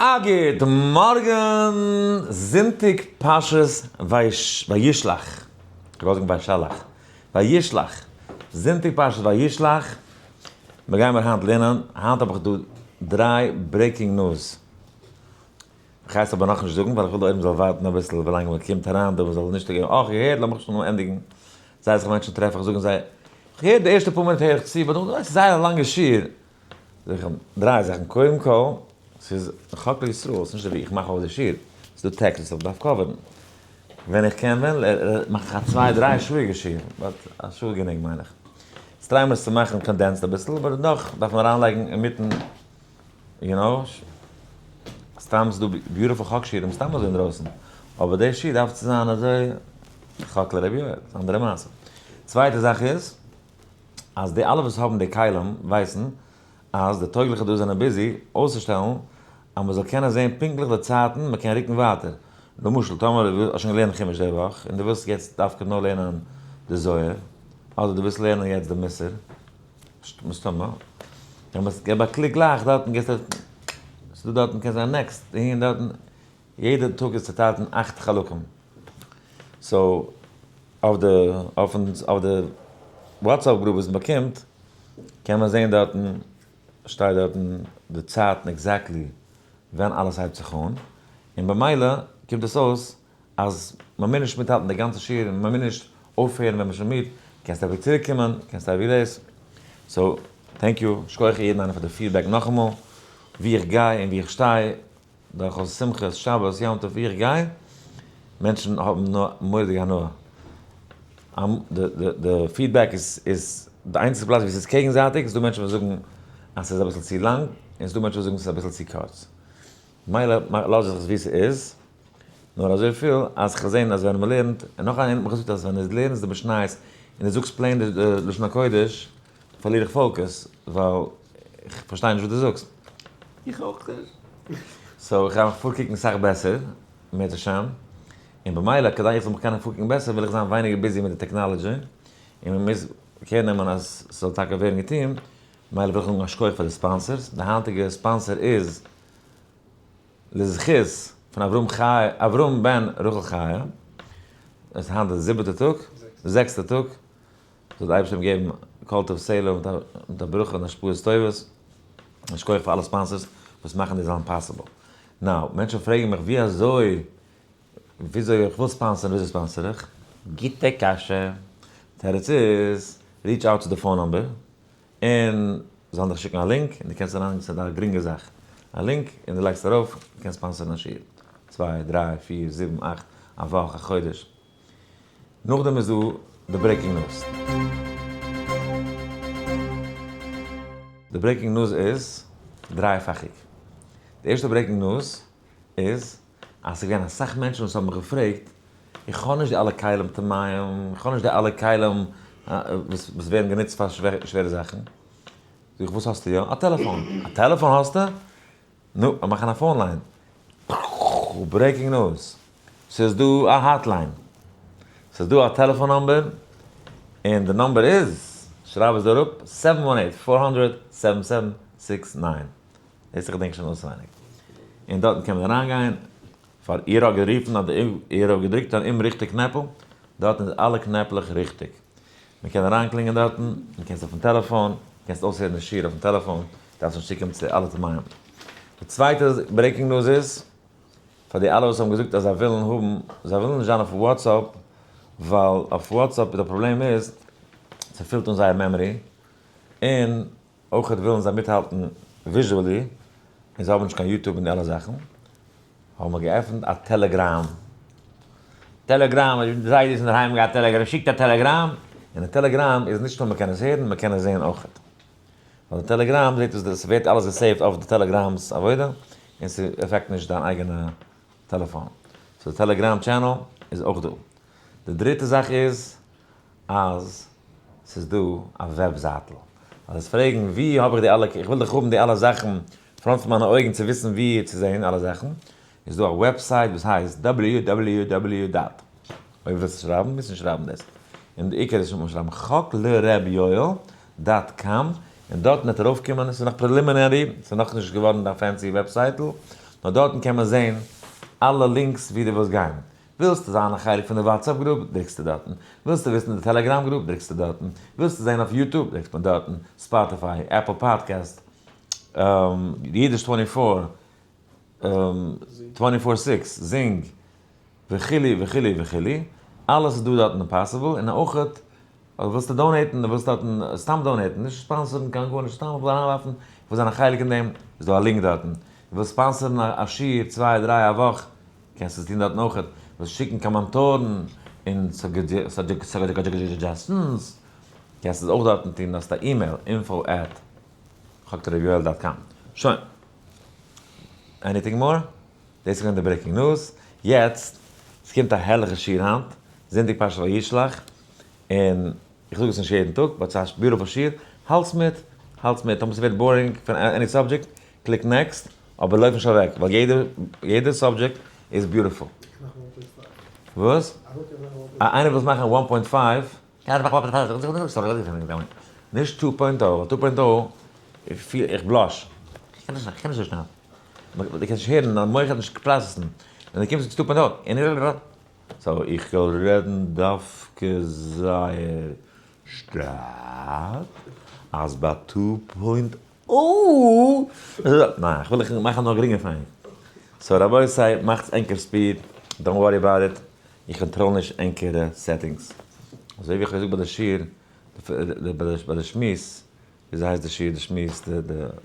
א גוט מארגן, זונטאג פרשת וישלח, כ'האב געוואלט זאגן וישלח, וישלח, זונטאג פרשת וישלח, מיר גיימער היינט לערנען, היינט האב איך דא דריי breaking news, כ'גיי עס אבער נאכנישט זאגן ווייל איך וויל די עולם זאל ווארטן אביסל ווילאנג מען קומט אריין דא, מען זאל נישט געבן, אה כ'געהערט לאמיך שוין ענדיגן, זייער אסאך מענטשן טרעף איך זאגן זיי, כ'הער די ערשטע פאר מינוט הער איך צו, but נאכדעם, ס'איז זייער א לאנגע שיעור, זאג איך אים דריי זאכן, קודם כל, ס'איז חק לישראל, ס'איז נישט אזויווי איך מאך אויף די שיעור, ס'איז דא טעקסט וואס איך דארף cover ן, ווען איך קען ווען מאך איך א צוויי דריי שעה'יגע שיעור, but א שעה איז גענוג מיין איך. יעצט try מיר עס צו מאכן condensed אביסל, אבער נאך דארף מען אריינלייגן אינמיטן, you know, סתם ס'איז דא beautiful חק שיעורים סתם אזוי אינדרויסן, אבער די שיעור דארף צו זיין אזוי חק לרבי יואל, ס'איז א אנדערע מעשה. צווייטע זאך איז, אז די אלע וואס האבן די כלים ווייסן אז די טויגליכע דא זענען busy אויסצושטעלן אז מען זאל קענען זען פונקטליך די צייטן מען קען רוקן ווייטער. למשל טאמער דו האסט שוין געלערנט חומש די וואך און דו ווילסט יעצט דווקא נאר לערנען די זוהר, אדער דו ווילסט לערנען יעצט די מוסר, מסתמא, געב א click גלייך דארטן געסטו, ס'דא דארטן קען זיין next, אהין דארטן, יעדע טאג איז צוטיילט אין אכט חלקים, so אויף די אויף די WhatsApp group וואס מען באקומט קען מען זען דארטן שטייט דארטן די צייטן exactly ווען אלעס הייבט זיך אן, און במילא קומט עס אויס אז מען מוז נישט מיטהאלטן די גאנצע שיעור און מען מוז נישט אויפהערן ווען מען איז שוין מיד, קענסט אייביג צוריק קומען, קענסט אייביג דאס, so thank you, שכוח יעדן איינעם פאר די feedback נאכאמאל, ווי איך גיי און ווי איך שטיי. דורכאויס שמחות, שבת, יום טוב, ווי איך גיי, מענטשן האבן נאר מורא'דיגע הנאה. די feedback איז די איינציגסטע פלאץ ווי ס'איז קעגנזייטיג, ס'איז דא מענטשן וואס זאגן אז ס'איז אביסל צו לאנג, און ס'איז דא מענטשן וואס זאגן ס'איז אביסל צו קורץ. מילא לאז איך עס ווי ס'איז, נאר אזויפיל אז כ'האב געזען אז ווען מ'לערנט, און נאך איינער האט מיך געזאגט אז ווען דו לערנסט די משניות און דו זאגסט plain די לשון הקודש, פארליר איך focus, ווייל איך פארשטיי נישט וואס דו זאגסט. איך אויך נישט. so איך גיי מיך פארקוקן סאך בעסער, אם ירצה השם, און במילא כדי איך זאל מיך קענען פארקוקן בעסער וויל איך זיין ווייניגער busy מיט די technology, און מען מוז care נעמען אז ס'זאל טאקע ווערן געטון, במילא וויל איך זאגן א שכוח פאר די sponsors, די היינטיגע sponsor איז לזכות פון אברהם חי, אברהם בן רחל חיה, עס איז היינט די זיבעטע טאג, די זעקסטע טאג, זאל די אייבערשטער אים געבן כל טוב סלה מיט א ברכה און השפעות טובות, און שכוח פאר אלע sponsors וואס מאכן די זאלן possible. Now, מענטשן פרעגן מיך ווי אזוי, וויאזוי איך וויל sponsor ן, וויאזוי sponsor איך? גוטע קשיא. תירוץ איז, reach out צו די phone number, און זאלן דיך שיקן א link, און דו קענסט אריין, ס'איז א גרינגע זאך, א link, און דו לייגסט ארויף, דו קענסט sponsor ן א שיעור, צוויי, דריי, פיר, זיבן, אכט, א וואך, א חודש. נאכדעם איז דא די breaking news. די breaking news איז דרייפאכיג. די ערשטע breaking news איז אז ס'איז געווען אסאך מענטשן וואס האבן מיך געפרעגט, איך האב נישט די אלע כלים טמאים, איך האב נישט די אלע כלים וואס ווערן גענוצט פאר שווערע זאכן. זאג איך וואס האסטו יא? א טעלעפאן. א טעלעפאן האסטו? נו, לאמיר מאכן א phone line. Breaking news! ס'איז דא א hotline. ס'איז דא א טעלעפאן number, און די number איז, שרייב עס דא אראפ, seven one eight four hundred seven seven six nine. דאס איך געדענק שוין אויסווייניג. און דארטן קען מען אריינגיין, פאר איר האט גערופן אדער איר האט געדרוקט אן אומריכטיג קנעפל, דארטן איז אלע קנעפלעך ריכטיג. מען קען אריינקלינגען דארטן, מען קען עס אויפן טעלעפאן, קענסט אויסהערן די שיעור אויפן טעלעפאן, דארפסט נישט צוקומען צו אלע טמאים. די צווייטע breaking news איז, פאר די אלע וואס האבן געזאגט אז זיי ווילן האבן, זיי ווילן נישט זיין אויף WhatsApp, ווייל אויף WhatsApp די פראבלעם איז, ס'פילט אן זייער memory, און אויכעט ווילן זיי מיטהאלטן visually, און זיי האבן נישט קיין YouTube און די אלע זאכן, האבן מיר געעפנט א Telegram. Telegram, די זיידעס אינדערהיים געהאט Telegram, שיקט א Telegram, און די Telegram איז נישט נאר מ'קען עס הערן, מ'קען עס זען אויכעט. ווייל די Telegram זעט אויס עס ווערט אלעס גע save ט אויף די Telegram's עבודה, און ס'עפעקט נישט דיין אייגענע טעלעפאן. So די Telegram channel איז אויך דא. די דריטע זאך איז אז ס'איז דא א וועבזייטל. אז עס פרעגן ווי האב איך די אלע, איך וויל דאך האבן די אלע זאכן front פון מיינע אויגן צו וויסן ווי צו זען אלע זאכן, איז דא א website וואס הייסט www dot, אויב ווילסטו שרייבן מוזט נישט שרייבן דאס, און די עיקר איז מוז מען שרייבן חק ל ר' יואל dot com, און דארטן וועט ארויפקומען, עס איז נאך preliminary, עס איז נאכנישט געווארן א fancy וועבזייטל, נאר דארטן קען מען זען אלע links ווי דו ווילסט גיין. ווילסטו זיין א חלק פון די WhatsApp group, דריקסטו דארטן. ווילסטו וויסן די Telegram group, דריקסטו דארטן. ווילסטו זען אויף YouTube, דריקט מען דארטן. Spotify, Apple Podcast, אידיש 24, 24/6, Zing, וכו' וכו' וכו'. אלעס איז דא דארטן possible, און אויך, אויב ווילסטו donate ן, דו ווילסט דארטן סתם donate ן, נישט sponsor ן קיין גארנישט, סתם איך וויל אריינווארפן, איך וויל זיין א חלק אין דעם, איז דא א link דארטן. דו ווילסט sponsor ן א שיעור, צוויי, דריי א וואך, קענסט עס טון דארטן אויך. ווילסט שיקן קאמענטארן און suggestions, קענסט עס אויך דארטן טון, האסט א email, info@חקרביואל.com. שוין. Anything more? דאס איז געווען די breaking news. יעצט, עס קומט א הערליכע שיעור היינט, זונטאג פרשת וישלח, און איך זאג עס נישט יעדן טאג, but ס'איז א beautiful שיעור. האלטס מיט, האלטס מיט. טאמער ס'ווערט boring פון any subject, click next, אבער לויף נישט אוועק, ווייל יעדע subject איז beautiful. וואס? איינער וויל מאכן 1.5, נישט 2.0, 2.0, איך blush. איך קען נישט, איך קען נישט אזוי שנעל. דו קענסט נישט הערן, דיין מח האט נישט process ן. ווען דו קומסט צו 2.0, so איך וועל רעדן דווקא זייער שטארק, אז ביי 2.0, ניין, איך וויל איך מאכן נאר גרינגער פאר ענק. So רבותי, מאכטס ענקער speed, don't worry about it, איך control נישט ענקערע settings. אזוי ווי איך האב געזאגט ביי די שיעור, ביי די שמועס, וויאזוי הייסט די שיעור, די שמועס,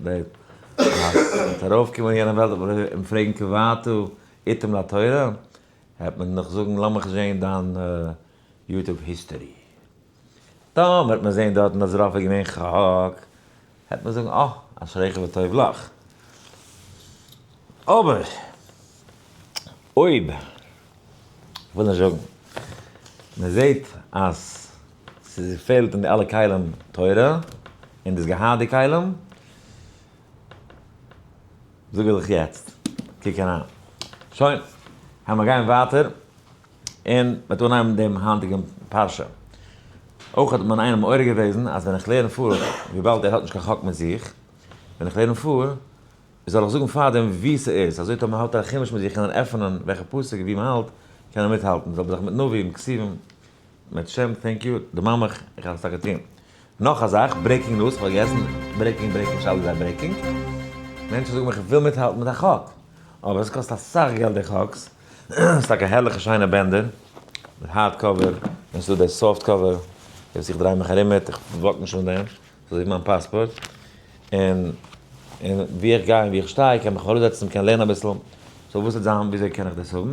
די, אז מ'וועט ארויפקומען אין יענע וועלט און פרעגן קבעת עתים לתורה, וועט מען נאך זאגן לאמיך זען דיין YouTube history. טאמער וועט מען זען דארטן אז רוב איז געווען חק, וועט מען זאגן, אה, אשריך וטוב לך. אבער, אויב, איך וויל נישט זאגן, מען זעט אז ס'פעלט אין די אלע כלים תורה, און דאס געהאט די כלים, זאג איך דיך יעצט, קוק אריין. שוין, העמער גיין ווייטער, און מ'וועט אנהייבן דעם היינטיגן פרשה. אויך האט מען איינעם מעורר געוועזן אז ווען איך לערן פאר, וויבאלד ער האט נישט קיין חק מיט זיך, ווען איך לערן פאר, זאל איך זאגן פארדעם וואו ס'איז, אזוי טאמער האט ער א חומש מיט זיך קען ער עפענען וועלכע פסוק וואו מ'האלט, קען ער מיטהאלטן, זאל זיך מיט נביאים, כתובים, מיט שם, thank you, די מאמעך, איך האב עס טאקע טון. נאך א זאך, breaking news, כ'האב פארגעסן, breaking, breaking, שאלה זיי breaking. מענטשן זאגן מיך, איך וויל מיטהאלטן מיט א חק, אבער עס קאסט אסאך געלט די חקס, ס'איז טאקע הערליכע שיינע בענדער, מיט hard cover, און ס'איז דא די soft cover, וואס איך דריי מיך ארום מיט, איך walk נישט אן דעם, ס'איז אזוי ווי מיין פאספארט, און און ווי איך גיי און ווי איך שטיי קען מיך אראפזעצן, מ'קען לערנען אביסל, so וואס וועט זיין, וויאזוי קען איך דאס האבן?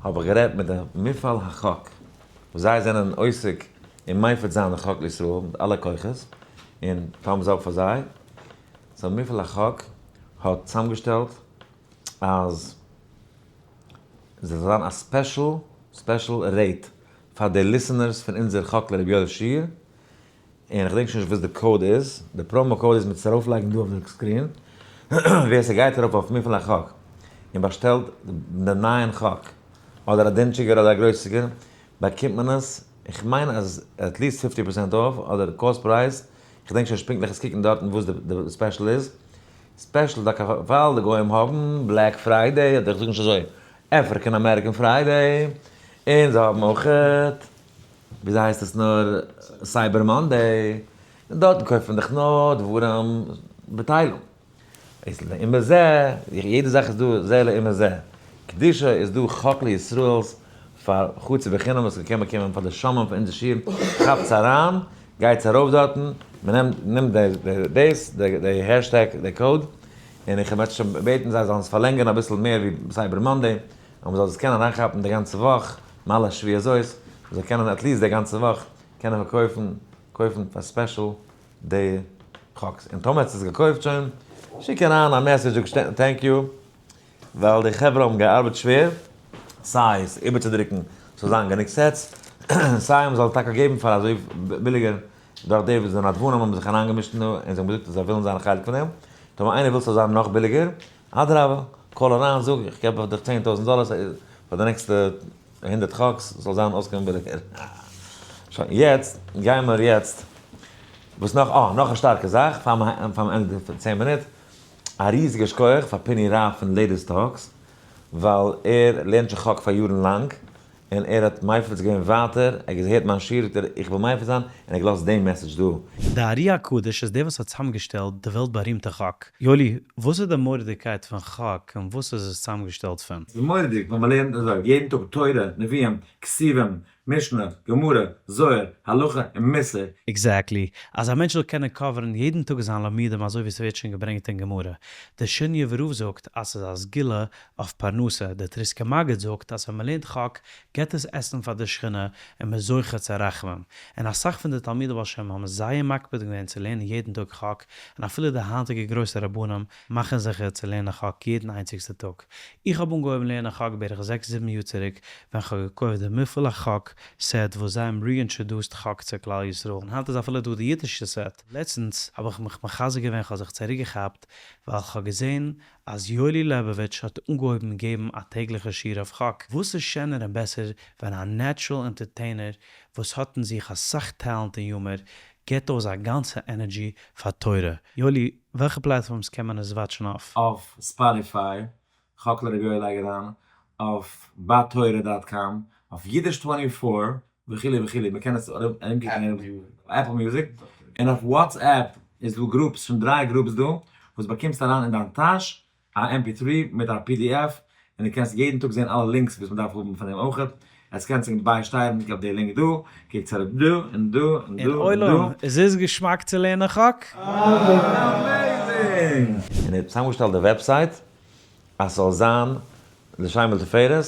האב איך גערעדט מיט די מפעל החק, וואס זיי זענען עוסק אין מפיץ זיין די חק לישראל מיט אלע כוחות, און thumbs up פאר זיי, so מפעל החק האט צוזאמגעשטעלט אז זאל זיין א special special rate פאר די listeners פון אונזער חק לרבי יואל שיעור, און איך געדענק שוין נישט וואס די code איז, די promo code איז מ'טוט עס ארויפלייגן דא אויף די screen, ווער ס'גייט ארויף אויף מפעל החק און באשטעלט די נייען חק, אדער א דינטשיגער אדער א גרויסיגער, באקומט מען עס, איך מיין אז at least 50% off, אדער cost price, איך געדענק שוין נישט פונקטליך עס קוקן דארטן וואס די special איז, special דוקא ווייל די גוים האבן Black Friday, אדער איך זאג נישט אזוי, African American Friday, און זיי האבן אויכעט, וויאזוי הייסט עס נאר, Cyber Monday, און דארטן קויפט מען דאך נאר דברים בטלים. איז לעומת זה, יעדע זאך איז דא זה לעומת זה. קדושה איז דא חק לישראל'ס פאר חצי בחינם וואס מ'קען באקומען פאר די שומעים פון אונזער שיעור, כאפטס אריין, גייטס ארויף דארטן, מ'נעמט נעמט דאס, די hashtag, די code, און איך וועט שוין בעטן זיי זאלן עס פארלענגערן אביסל מער ווי Cyber Monday, אז מ'זאל עס קענען אריינכאפן די גאנצע וואך, מלא שבועות זאת, מ'זאל קענען at least די גאנצע וואך קענען פארקויפן, קויפן פאר special די חקס. און טאמער האסט עס געקויפט שוין, שיק אריין א message זאג thank you, ווייל די חברה האבן געארבעט שווער, סיי עס איבערצודרוקן ס'זאל זיין גענוג sets, סיי מ'זאל טאקע געבן פאר אזוי ביליגער, דורך די וואס די נדבנים האבן זיך אריינגעמישט אין דא און זיי האבן געזאגט אז זיי ווילן זיין א חלק פון דעם, טאמער איינער וויל ס'זאל זיין נאך ביליגער, אדרבה, call אריין זאג איך געב דיך 10,000 דאלער פאר די נעקסטע 100 חקס זאל זיין אויסקומען ביליגער. שוין, יעצט גייען מיר יעצט, וואס נאך? אה, נאך א שטארקע זאך, פאר מ'ענדיגט די 10 מינוט. א ריזיגע שכוח פאר פיני רב פון Latest Talks, ווייל ער לערנט שוין חק פאר יארן לאנג, און ער האט מפיץ געווען ווייטער, ער האט געהערט מיין שיעור זאגט ער איך וויל מפיץ זיין, און ער האט געלאזט דעם message דא. די ארי הקדוש איז דער וואס האט צוזאמגעשטעלט די וועלט בארימטע חק. יואלי, וואס איז די מורא'דיגקייט פון חק און וואס איז עס צוזאמגעשטעלט פון? ס'איז מורא'דיג ווען מ'לערנט אזוי יעדן טאג תורה, נביאים, כתובים, משנה, גמרא, זוהר, הלכה און מוסר. Exactly. אז א מענטש זאל קענען cover ן יעדן טאג זיין לימודים אזוי ווי ס'ווערט שוין געברענגט אין גמרא. דער שינאווער רב זאגט אז ס'איז א סגולה אויף פרנסה, דער טריסקער מגיד זאגט אז ווען מ'לערנט חק געבט עס עסן פאר די שכינה און מ'איז זוכה צו רחמים. און אסאך פון די תלמידי בעל שם האבן זייער מקפיד געווען צו לערנען יעדן טאג חק, און אפילו די היינטיגע גרויסע רבנים מאכן זיכער צו לערנען חק יעדן איינציגסטע טאג. איך האב אנגעהויבן לערנען חק בערך זעקס זיבן יאר צוריק ווען כ'האב געקויפט די מפעל החק set וואס זיי האבן reintroduced חק צו כלל ישראל און היינט איז אפילו דא די אידישע set. לעצטנס האב איך מיך מחזק געווען כ'האב זיך צוריקגעכאפט ווייל כ'האב געזען אז יואלי לעבאוויטש האט אנגעהויבן געבן א טעגליכע שיעור אויף חק, וואס איז שענער און בעסער ווען א natural entertainer וואס האט אין זיך אסאך טאלאנט און humor געבט אויס זיין גאנצע energy פאר תורה. יואלי, וועלכע platforms קען מען עס watch ן אויף? אויף Spotify, חק לר' יואל לייג אריין, אויף בתורה dot com, אויף אידיש 24, וכו' וכו', מען קען עס ארומקוקן אויף Apple Music, און אויף WhatsApp איז דא groups, שוין דריי groups דא, וואס באקומסט אריין אין דיין טאש א MP3 מיט א PDF, און דו קענסט יעדן טאג זען אלע links וואס מען דארף האבן פון דעם אויכעט, עס קענסט זיך ביישטייערן אויף די link דא, קוקטס אראפ דא און דא און דא און און דא. עולם, איז עס געשמאק צו לערנען חק? Amazing! און ער האט צוזאמגעשטעלט די website אז ס'זאל זיין לשם ולתפארת,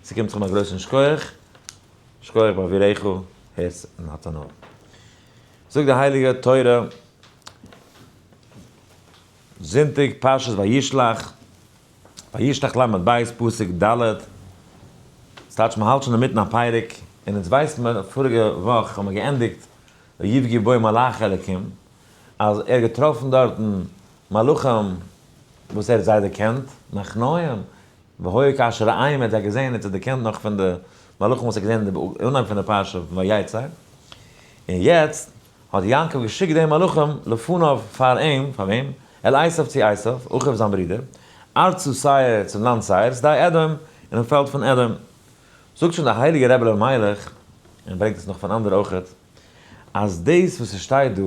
ס'קומט זיך אים א גרויסן שכוח, שכוח בעבורך הערטס און האטס הנאה. זאגט די הייליגע תורה, זונטאג פרשת וישלח, וישלח ל' בית פסוק ד', ס'טייטש מ'האלט שוין אינמיטן א פרק, און אונז ווייסט מיר, פאריגע וואך האבן מיר געענדיגט ויפגעו בו מלאכי אלקים, אז ער האט געטראפן דארטן מלאכים וואס ער האט זיי דערקענט, מחניים, והיה כאשר רעם, ער האט זיי געזען, ער האט זיי דערקענט נאך פון די מלאכים וואס ער האט געזען אין די אנהייב פון די פרשה פון ויצא, און יעצט האט יעקב געשיקט די מלאכים לפניו פאר אים, פאר וועם? אל עשיו צו עשיו, אחיו זיין ברודער, ארצה שעיר צום לאנד שעיר, שדה אדום, אינעם פעלד פון אדום. זאגט שוין דער הייליגער רבי ר' מיילעך, און ברענגט עס נאך פון אנדערע אויכעט, אז דאס וואס עס שטייט דא,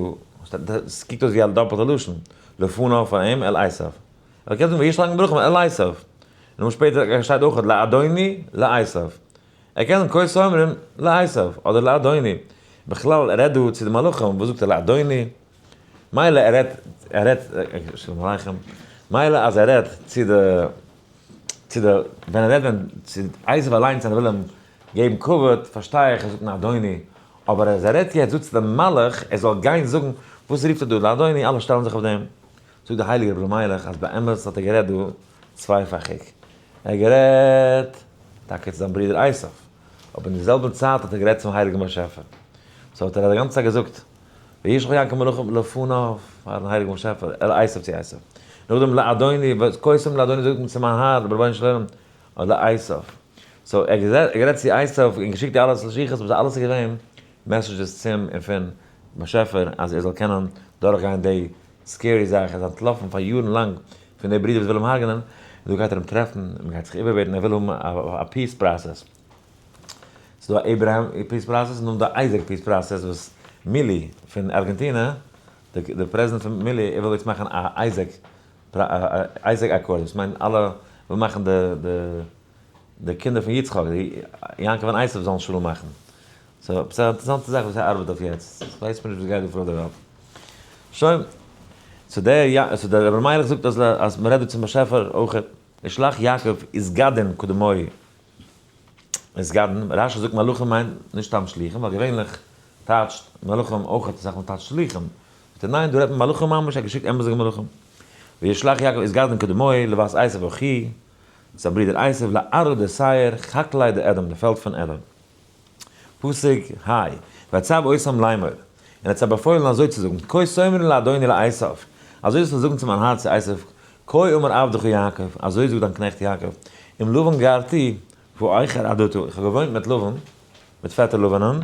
עס קוקט אויס ווי א דאפלטע לשון, לפניו פאר אים, אל עשיו. ער קען זאגן וישלח מלאכים אל עשיו. און נאך שפעטער שטייט אויכעט לאדוני לעשיו. ער קען זאגן כה תאמרון לעשיו אדער לאדוני. בכלל ער רעדט דא צו די מלאכים, וואס זאגט ער לאדוני? מילא ער רעדט, ער רעדט, שלום עליכם, מילא אז ער רעדט צו די, צו די, ווען ער רעדט ווען צו עשיו אליינס אז ער וויל אים געבן כבוד, פארשטיי איך ער זאגט לאדוני, אבער אז ער רעדט יעצט דא צו די מלאך ער זאל גיין זאגן, וואס רופט ער דא לאדוני, אלע שטעלן זיך אויף דעם. זאגט דער הייליגער רבי אלימלך אז באמת האט ער גערעדט דא צווייפאכיג, ער האט גערעדט טאקע צו זיין ברודער עשיו, אבער אין די זעלבע צייט האט ער גערעדט צום הייליגן באשעפער, so האט ער די גאנצע צייט געזאגט וישלח יעקב מלאכים לפניו פארן הייליגן באשעפער, אל עשיו צו עשיו, נאכדעם לאדוני, כה תאמרון לאדוני זאגט מען צו מיין האר רבונו של עולם, לעשיו, so ער האט גערעדט צו עשיו און געשיקט די אלע שליחות, וואס אלעס איז געווען messages צום און פון באשעפער אז ער זאל קענען דורכגיין די scary זאך, ער איז אנטלאפן פאר יארן לאנג פון די ברידער וואס וויל אים הרג'נען, און דא גייט ער אים טרעפן, און מען גייט זיך איבערבעטן, ער וויל האבן א peace process. ס'איז דא א Abraham peace process און נאכדעם די Isaac peace process וואס מילי פון ארגענטינע, די פרעזידענט פון מילי, ער וויל יעצט מאכן א Isaac Isaac Accord, וואס מיינט אלע וויל מאכן די די קינדער פון יצחק, יעקב און עשו זאלן שלום מאכן. so, ס'איז א אינטערעסאנטע זאך וואס ער ארבעט אויף יעצט. ווייסט מען נישט וואס גייט דא פאר אויף דער וועלט. שוין. so דער יא, so דער רבי מיילעך זאגט אז אז מ'רעדט דא צום באשעפער אויכעט. וישלח יעקב איזגדין קדמוי. איזגדין, רשי זאגט מלאכים מיינט נישט סתם שליחים, ווייל געווענליך טייטשט מלאכים אויכעט אסאך מאל טייטשט שליחים. זאגט ער ניין, דא רעדט מען מלאכים ממש, ער האט געשיקט אמת'דיגע מלאכים. וישלח יעקב איזגדין קדמוי לבית עשו אחי, זיין ברודער עשו, לארעא דשעיר, חקלי דאדום, די פעלד פון אדום. פסוק ה, ויצו אותם לאמור, און ער האט זיי באפוילן אזוי צו זאגן, כה תאמרון לאדוני לעשו, אזוי זאלסטו זאגן צו מיין האר צו עשו, כה אמר עבדך יעקב, אזוי זאגט דיין קנעכט יעקב, עם לבן גרתי, ואיחר עד עתה, איך האב געוואוינט מיט לבן, מיט פעטער לבנ'ן, און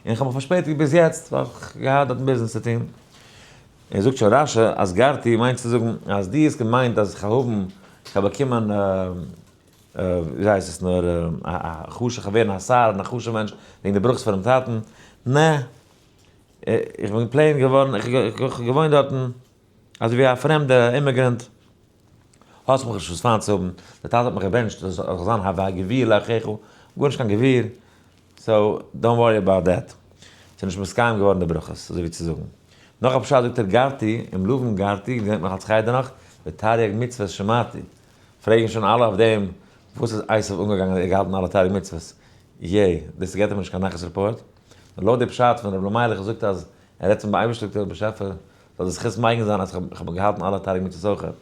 איך האב מיך פארשפעטיגט ביז יעצט, ווייל איך האב געהאט דארטן ביזנעס צו טון. ער זאגט שוין רשי אז גרתי מיינט צו זאגן אז דו האסט געמיינט אז כ'האב האבן, כ'האב באקומען ווי הייסט עס נאר, א חשוב, כ'וועל ווערן א שר און א חשוב'ע מענטש וועגן די ברכות פונעם טאטן, נע, איך בין plain געווארן, איך האב געוואוינט דארטן אזוי ווי א פרעמדע immigrant, האסט מיך נישט וואס פיינט צו האבן, דער טאטע האט מיך געבענטשט אז איך זאל זיין הוה גביר לאחיך, גארנישט קיין גביר, so don't worry about that. ס'איז נישט מסכים געווארן די ברכות, אזוי ווי צו זאגן. נאך א פשט זאגט ער גרתי, עם לבן גרתי, געדענקט נאך אלס חדר נאך, ותרי"ג מצוות שמרתי. פרעגן שוין אלע אויף דעם, וואס איז עשיו אנגעגאנגען ער האט געהאלטן אלע תרי"ג מצוות? יעי, דאס געט אים נישט קיין נחת report. נאר לויט די פשט פון רבי אלימלך וואס זאגט אז ער רעדט צום אייבערשטער זאגט ער באשעפער זאל די זכות מגין זיין אז איך האב געהאלטן אלע תרי"ג מצוות אויך.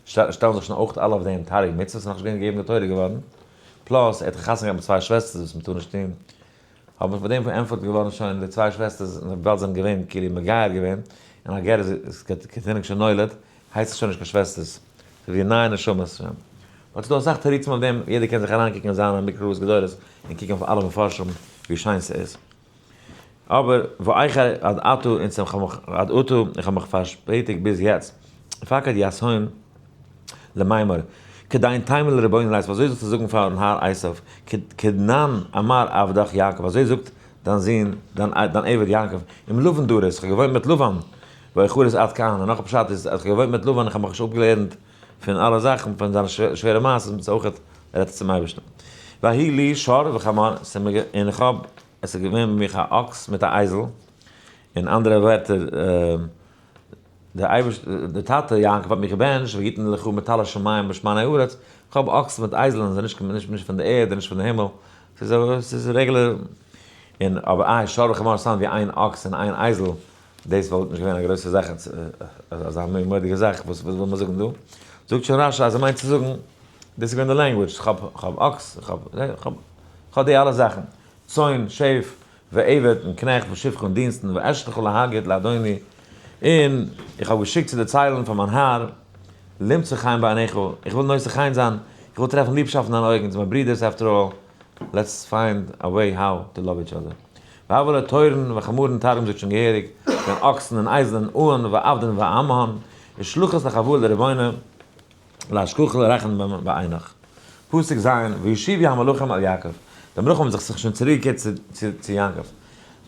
שטעלן זיך שוין אויך אלע אויף דעם תרי"ג מצוות איז נאכנישט געווען געגעבן די תורה געווארן. plus ער האט חתונה געהאט מיט צוויי שוועסטערס וואס מ'טאר נישט טון. האב איך פאר דעם פארענטפערט געווארן שוין די צוויי שוועסטערס וויבאלד זיי זענען געווען כאילו מגייר געווען, און א גר איז כתינוק שנולד, הייסט עס שוין נישט קיין שוועסטערס, ס'איז ווי נייע נשמות שוין. but ס'איז דא אסאך תירוצים אויף דעם, יעדער קען זיך אריינקוקן אין זיינע מקראות גדולות און קוקן אויף אלע מפרשים ווי שיין ס'איז. אבער ואיחר עד עתה און צום כ'האב מיך עד עתה איך האב מיך פארשפעטיגט ביז יעצט. פקד יתהון למימר, כדין תימא לרבונו לעשו, אזוי זאלסטו זאגן פארן האר עשו, כדנן אמר עבדך יעקב, אזוי זאגט דיין זון, דיין עבד יעקב, עם לבן דרית, איך האב געוואוינט מיט לבן, ואיחרת עד כאן, און נאך א פשט איז, אז איך האב געוואוינט מיט לבן, איך האב מיך נישט אפגעלערנט פון אלע זאכן, פון זיינע שווערע מעשות, איז אויך רעדט ער צום אייבערשטן. ויהי לי שור וחמור, און איך האב, עס איז געווען ביי מיך א אקס מיט א אייזל, אין אנדערע ווערטער, דער אייבערשטער, דער טאטע יעקב האט מיך געבענטשט, ויתן לך מטל השמים ומשמני הארץ, איך האב אקסן מיט אייזלען, זיי זענען נישט נישט פון די ערד און נישט פון די הימל, ס'איז ס'איז רעגולער, און אבער איי שור וחמור סתם ווי איין אקס און איין אייזל, דאס וואלט נישט געווען א גרויסע זאך, אזא מורא'דיגע זאך, וואס וויל מען זאגן דא? זאגט שוין רש"י אז ער מיינט צו זאגן, דאס איז געווען די language, איך האב איך האב אקס, איך האב איך האב די אלע זאכן, צאן, שעף, ועבד, און קנעכט, ושפחה און דינסטן, ואשלחה להגיד לאדוני, און איך האב געשיקט צו דערציילן פאר מיין האר, למצוא חן בעיניך, איך וויל נושא חן זיין, איך וויל טרעפן ליבשאפט אין דיינע אויגן, צו מיין ברידערס after all, let's find a way how to love each other. והבא לתורן וחמורן תרגום זאגט שוין געהעריג, ווען אקסן און אייזלען אהן ועבדן ואמהן, ושלחות לחבורה לרבונה, להשגחה לרחם בעינך. פסוק ז', וישובו המלאכים אל יעקב, די מלאכים האבן זיך שוין צוריק געקערט צו יעקב.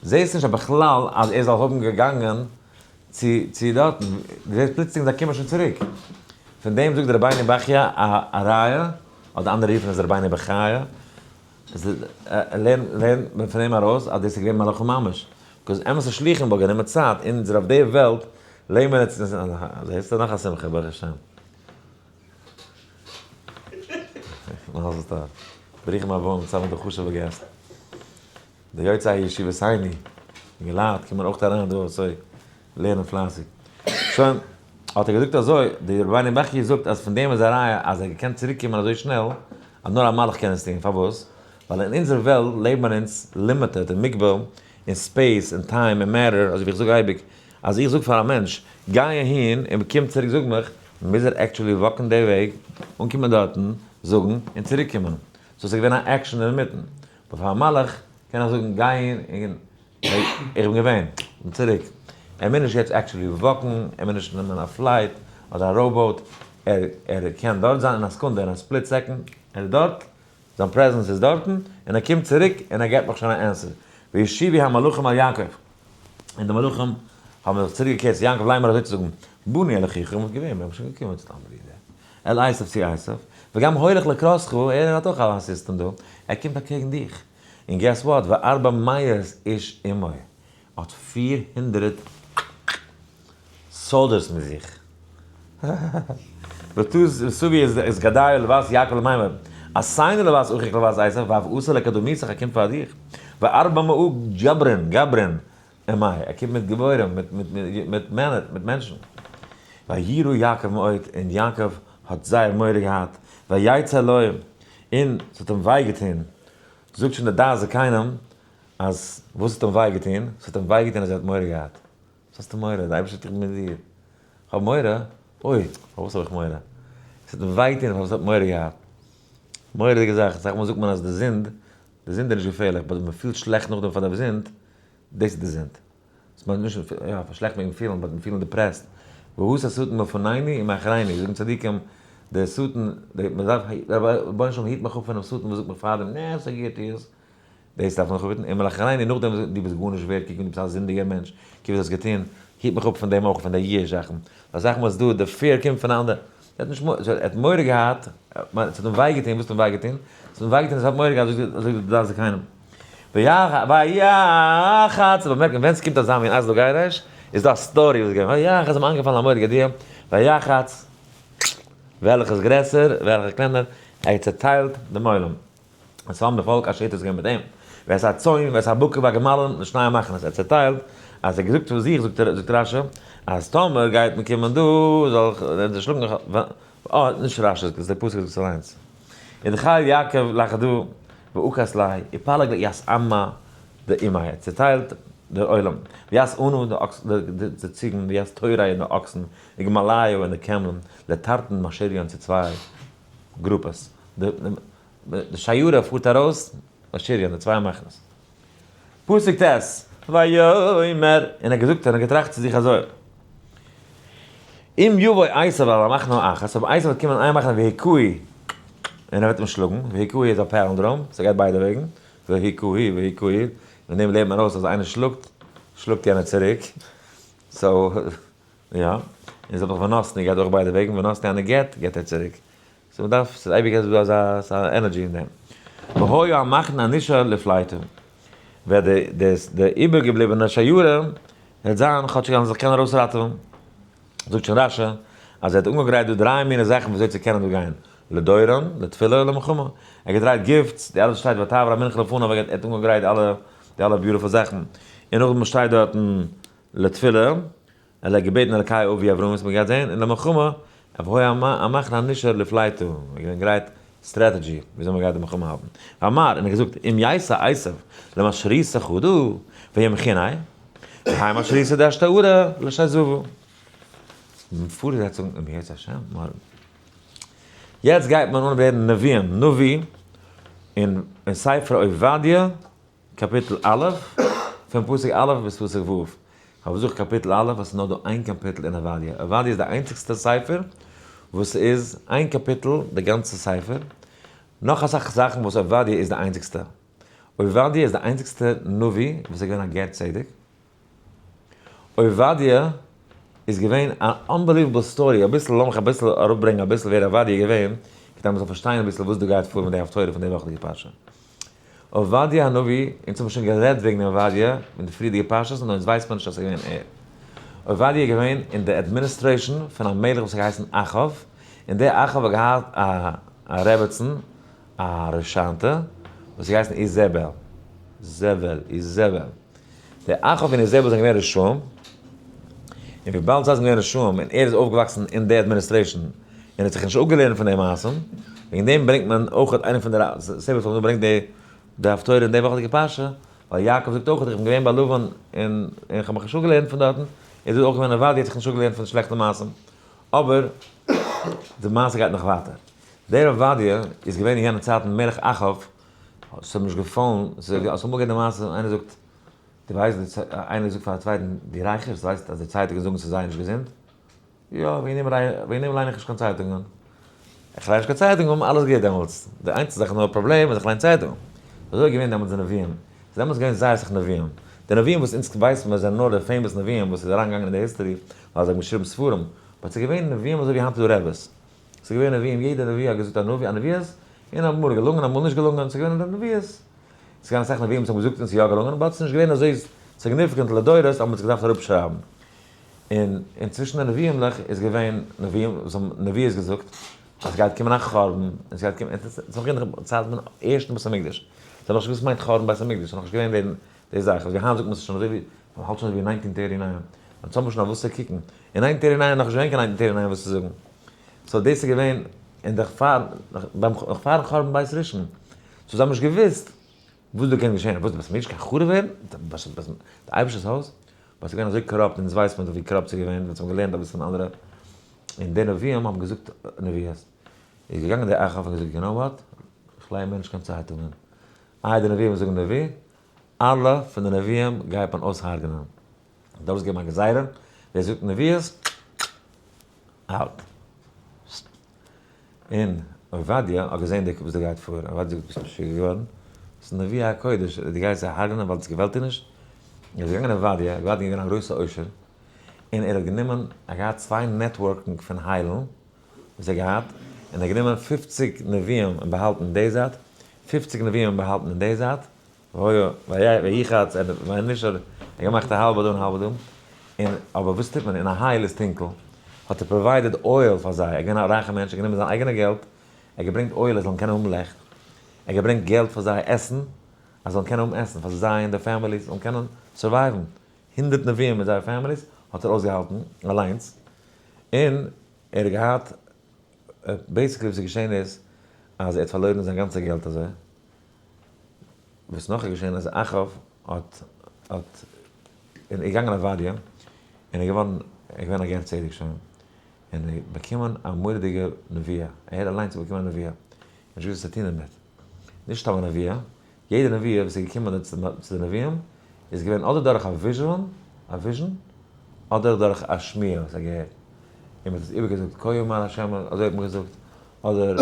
זעסט נישט אז בכלל אז ער זאל האבן געגאנגען צו צו דארטן, דו זעסט פלוצלינג זיי קומען שוין צוריק. פון דעם זאגט דער רבינו בחי' א ראיה, אדער אנדערע רופן עס רבינו בחי', לערנט מען פון דעם ארויס אז דאס איז געווען מלאכים ממש. because אמת'ע שליחים וואלט גענומען צייט, אונזער אויף די וועלט לעבן מיר יעצט, זעסטו נאך א שמחה ברוך השם. מזל טוב. ברוכים הבאים צוזאמען די חשוב'ע געסט. די יוצאי ישיבתינו, אינגעלייט קומען אויך אריין דא אזוי לערנען פלייסיג. שוין, האט ער געזאגט אזוי, די רבינו בחי' זאגט אז פון דעם איז א ראיה אז ער האט געקענט צוריק קומען אזוי שנעל, אז נאר א מלאך קען עס טון, פארוואס? ווייל אין אונזער וועלט לעבן מיר אונז limited און מוגבל אין space און time און matter, אזוי ווי איך זאג אייביג, אז איך זאג פאר א מענטש, גיי אהין און קום צוריק זאג מיך, מוז ער actually walk ן די וועג, אנקומען דארטן, זאגן, און צוריק קומען. so ס'איז געווען א action אינמיטן. אבער פאר א מלאך קען איך זאגן גיי אהין און איך בין געווען, און צוריק. ער מוז נישט יעצט actually walk ן, ער מוז נישט נעמען א flight אדער א robot, ער ער קען דארט זיין אין א סעקונדע, אין א split second, ער איז דארט, זיין presence איז דארטן, און ער קומט צוריק און ער געבט מיך שוין א answer. וישובו המלאכים אל יעקב. און די מלאכים האבן זיך צוריק געקערט צו יעקב לאמר אזוי צו זאגן, באנו אל אחיך, מ'איז געווען, מיר האבן שוין געקומען צו דיין ברודער, אל עשו צו עשו, וגם הולך לקראתך, ער האט אויך א סיסטעם דא, ער קומט אקעגן דיך, און guess what, וארבע מאות איש עמו, האט 400 soldiers מיט זיך. ותביא את גדיו לבת יעקב למימר, עשני לבת אחיך לבת עשו, ואף עשה לקדמיתך, ער קומט פאר דיך. וארבע מאה גברין, גברין, עמו, ער קומט מיט גיבורים, מיט מענער, מיט מענטשן. ויירא יעקב מאוד, און יעקב האט זייער מורא געהאט, ויצר לו, און ס'האט אים וויי געטון. זאגט שוין די דעת זקנים, אז וואס האט אים וויי געטון? ס'האט אים וויי געטון אז ער האט מורא געהאט. וואס האסטו מורא? די אייבערשטער איז דאך מיט דיר. איך האב מורא? אוי, פארוואס האב איך מורא? עס האט אים וויי געטון פארוואס ער האט מורא געהאט. מורא'דיגע זאך, אסאך מאל זאגט מען אז די זינד, די זינד איז נישט געפערליך, but מען פילט שלעכט נאכדעם פאר די זינד, דאס איז די זינד. ס'מיינט נישט יא שלעכט מעג מען פילן but פילן depressed, והסר השטן מלפנינו ומאחרינו, זאגן צדיקים דער שטן, מען דארף, רבונו של עולם היט מיך אפ פונעם שטן וואס זאגט מיך פארדעם, נע ס'גוט איז, דאס דארף מען זיך אפהיטן, ומלאחרינו נאכדעם וואס דו ביסט גארנישט ווערד, קוק ווי דו ביסט א זינדיגער מענטש, קוק וואס דו האסט געטון, היט מיך אפ פון דעם אויך, פון די יאוש זאכן, ווייל זאכן וואס דא, די fear קומט פון אנדערע, ער האט נישט מורא, ער האט מורא געהאט, עס האט אים וויי געטון, וואס האט אים וויי געטון? עס האט אים וויי געטון אז ער האט מורא געהאט, אזוי ווי די דעת זקנים. ויחץ, צו באמערקן ווען ס'קומט אזא מין אזלא גרש, איז דא א story וואס איז געווען, ויחץ איז אים איינגעפאלן א מורא'דיגע idea, ויחץ, וועלכע איז גרעסער, וועלכע קלענער, ער האט צעטיילט דעם עולם. עס האבן די פאלק אשר איז געווען מיט אים, ואת הצאן ואת הבקר והגמלים לשני מחנות, ער האט צעטיילט, אז ער האט געזאגט פון זיך, זאגט רשי, אז טאמער גייט מען קומען דא, זאל איך זיי שלאגן, אה, נישט רשי זאגט עס, דער פסוק זאגט עס אליינס. ודחל יעקב לחדא ועקס ליה, ופלג ית עמא דעמיה, ער האט צעטיילט דער עולם, וית ענא די ציגן, וית תורי און די אקסן, וגמליא און די קעמלען, לתרתין משריין צו צוויי גרופעס, די שיירה פארט ארויס, משריין, די צוויי מחנות. פסוק ט', ויאמר, און ער האט געזאגט און ער האט געטראכט צו זיך אזוי, אם יבוא עשו אל המחנה האחת, אויב עשו וועט קומען אין איין מחנה והכהו, און ער וועט אים שלאגן, והכהו איז א palindrome, ס'גייט ביידע וועגן, והכהו, והכהו, פון דעם לערנט מען ארויס אז איינער שלאגט, שלאגט יענער צוריק, so, יא, און ס'איז אויך ונתנו גייט אויך ביידע וועגן, ונתנו איינער געט, געט ער צוריק. so מ'דארף, ס'איז אייביג אז דא אזא אזא energy אין דעם. והיה המחנה הנשאר לפליטה. וועט די די די איבערגעבליבענע שיירה וועט זיין כאטשיג זיי וועלן זיך קענען ארויסראטעווען. זאגט שוין רשי אז ער האט אנגעגרייט דא דריי מיני זאכן ווי אזוי צו קענען דא גיין. לדורון, לתפילה ולמלחמה. ער האט געדרייט gifts, די אלע וואס שטייט ותעבור המנחה לפניו, ער האט אנגעגרייט אלע די אלע beautiful זאכן. און נאכדעם שטייט דארטן לתפילה, ער האט געבעטן אלקי אבי אברהם וואס מען גייט זען, און למלחמה, והיה המחנה הנשאר לפליטה, מען איז געווען גרייט strategy וויאזוי מען גייט די מלחמה האלטן. ואמר, און ער האט געזאגט, אם ייסע עשו למשריתא חדא וימחיני, והאי משריתא דאשתערא לשזבא. פארזעצונג אם ירצה השם מארגן. יעצט גייט מען אן ווערן נביאים, נביא אין ספר עובדיה. קאפיטל א', פון פסוק א' ביז פסוק ו'. כ'האב געזוכט קאפיטל א', אז ס'איז נאר דא איין קאפיטל אין עובדיה. עובדיה איז די איינציגסטע ספר וואס איז איין קאפיטל די גאנצע ספר. נאך אסאך זאכן וואס עובדיה איז די איינציגסטע. עובדיה איז די איינציגסטע נביא וואס איז געווען א גר צדק. עובדיה איז געווען א unbelievable story, אביסל לאמיך אביסל אראפברענגען אביסל ווער עובדיה איז געווען, כדי מ'זאל פארשטיין אביסל וואס דא גייט פאר מיט די הפטורה פון די וואכעדיגע פרשה. עובדיה הנביא, אונז האבן שוין גערעדט וועגן עובדיה אין די פריערדיגע פרשות און אונז ווייסט מען נישט אז ס'איז געווען ער. עובדיה איז געווען אין די administration פון א מלך וואס האט געהייסן אחאב, און דער אחאב האט געהאט א א רעבעצן, א רשענטע, וואס האט געהייסן איזעבעל. זעבעל, איזעבעל. דער אחאב און איזעבעל זענען געווען רשעים, און וויבאלד זיי זענען געווען רשעים און ער איז אויפגעוואקסן אין די administration און האט זיך נישט אפגעלערנט פון די מעשים, וועגן דעם ברענגט מען אויך איינע פון די סיבות פארוואס מען ברענגט די די הפטורה אין די וואכעדיגע פרשה, ווייל יעקב זאגט אויך איך בין געווען ביי לבן און איך האב מיך נישט אפגעלערנט פון דארטן, איז דא אויך געווען עובדיה האט זיך נישט אפגעלערנט פון שלעכטע מעשים. אבער די מעשה גייט נאך ווייטער. דער עובדיה איז געווען אין יענע צייטן מלך אחאב, ס'האט אים נישט געפאלן, ס'איז אמאל געווען די מעשה, איינער זאגט, דו ווייסט, איינער זאגט פאר א צווייטן, דו רייכערסט, ווייסט אז די צייטונגען זאגן ס'איז זייער נישט געזונט? יא, וועגן דעם ליין איך נישט קיין צייטונגען. איך ליין נישט קיין צייטונגען, האבן אלעס געהערט דעמאלטס. די איינציגסטע זאך נאר פראבלעם איז איך ליין צייטונג. אזוי איז געווען דעמאלטס די נביאים. ס'איז דעמאלטס געווען זייער אסאך נביאים. די נביאים וואס אונז ווייסן מיר זענען נאר די famous נביאים וואס איז אריינגעגאנגען אין די history ווייל זיי האבן געשריבן ספרים. but ס'איז געווען נביאים אזוי ווי היינט איז דא רעבעס. ס'איז געווען נביאים, יעדע נביא האט געזאגט א נביא, א נביאות, און אמאל געלונגען אמאל נישט געלונגען, ס'איז געווען נביאות. ס'איז געווען אסאך נביאים וואס האבן געזאגט און ס'איז יא געלונגען, but ס'איז נישט געווען אזוי significant לדורות אז מ'האט עס געדארפט אראפשרייבן. און און צווישן די נביאים'לעך איז געווען נביאים וואס האבן נביאות געזאגט אז ס'גייט קומען א חורבן, און ס'גייט קומען, ס'איז נאך געווען די צייט פון ערשטן בית המקדש, זיי האבן נאך נישט געוואוסט וואס מיינט חורבן בית המקדש, ס'איז נאך נישט געווען די די זאך, אזוי ווי היינט זאגט מען ס'איז שוין אזוי ווי, מ'האלט שוין אזוי ווי nineteen thirty nine, אונז האבן שוין אויף וואס צו קוקן, אין nineteen thirty nine איז נאך נישט געווען קיין nineteen thirty nine וואס צו זאגן, so דאס איז געווען אין די פאר, נאך פארן חורבן בית ראשון, so זיי האבן נישט געוואוסט וואס דא קען געשען, וואס די בית המקדש קען חרוב ווערן? די אייבערשטער'ס הויז? ווייל ס'איז געווען אזוי corrupt, אונז ווייסט מען דאך ווי corrupt ס'איז געווען, אונז האבן געלערנט אביסל פון אנדערע, און די נביאים האבן געזאגט נביאות, איז געגאנגען דער אחאב און געזאגט you know what, איך ליין מער נישט קיין צייטונגען, איי די נביאים זאגן נביא, אלע פון די נביאים גייט מען אויסהרג'נען. האט ארויסגעגעבן א גזירה, ווער זאגט נביאות, out. און עובדיה האט געזען די וואס דא גייט פאר, עובדיה זאגט ביסט משוגע געווארן? דאס איז נביאי הקודש, דו גייסט זיי הרג'נען ווייל עס געפעלט דיר נישט? ער איז געגאנגען עובדיה, עובדיה איז געווען א גרויסע עושר, און ער האט גענומען, ער האט געהאט צוויי network ן פון היילן וואס ער האט געהאט, און ער האט גענומען 50 נביאים און באהאלטן אין די זייט, 50 נביאים און באהאלטן אין די זייט, והיה ויחץ וינשר, ער האט געמאכט א האלבע דא און א האלבע דא, און אבער וואס טוט מען אין א הייל איז טונקל, האט ער provided oil פאר זיי, ער איז געווען א רייכע מענטש, ער האט גענומען זיין אייגענע געלט, ער האט געברענגט oil זיי זאלן קענען האבן לעכט, ער האט געברענגט געלט פאר זיי עסן, אז זיי זאלן קענען האבן עסן, פאר זיי און די families זאלן קענען survive ן, 100 נביאים מיט זייער families האט ער אויסגעהאלטן אליינס, און ער האט געהאט, basically וואס איז געשען איז, אז ער האט פארלוירן זיין גאנצע געלט אזוי. וואס נאך איז געשען אז אחאב האט האט און איז געגאנגען עובדיה און איז געווארן ער איז געווען א גר צדק שוין און ער האט באקומען א מורא'דיגע נביאה ער אליינס האט באקומען א נביאה נישט געוואוסט וואס צו טון דערמיט נישט סתם א נביאה יעדע נביאה וואס איז געקומען צו די נביאים איז געווען אדער דורך א vision א vision אדער דורך א שמועה וואס ער האט געהערט און מען האט עס איבערגעזאגט כה אמר ה' אזוי האט מען געזאגט אדער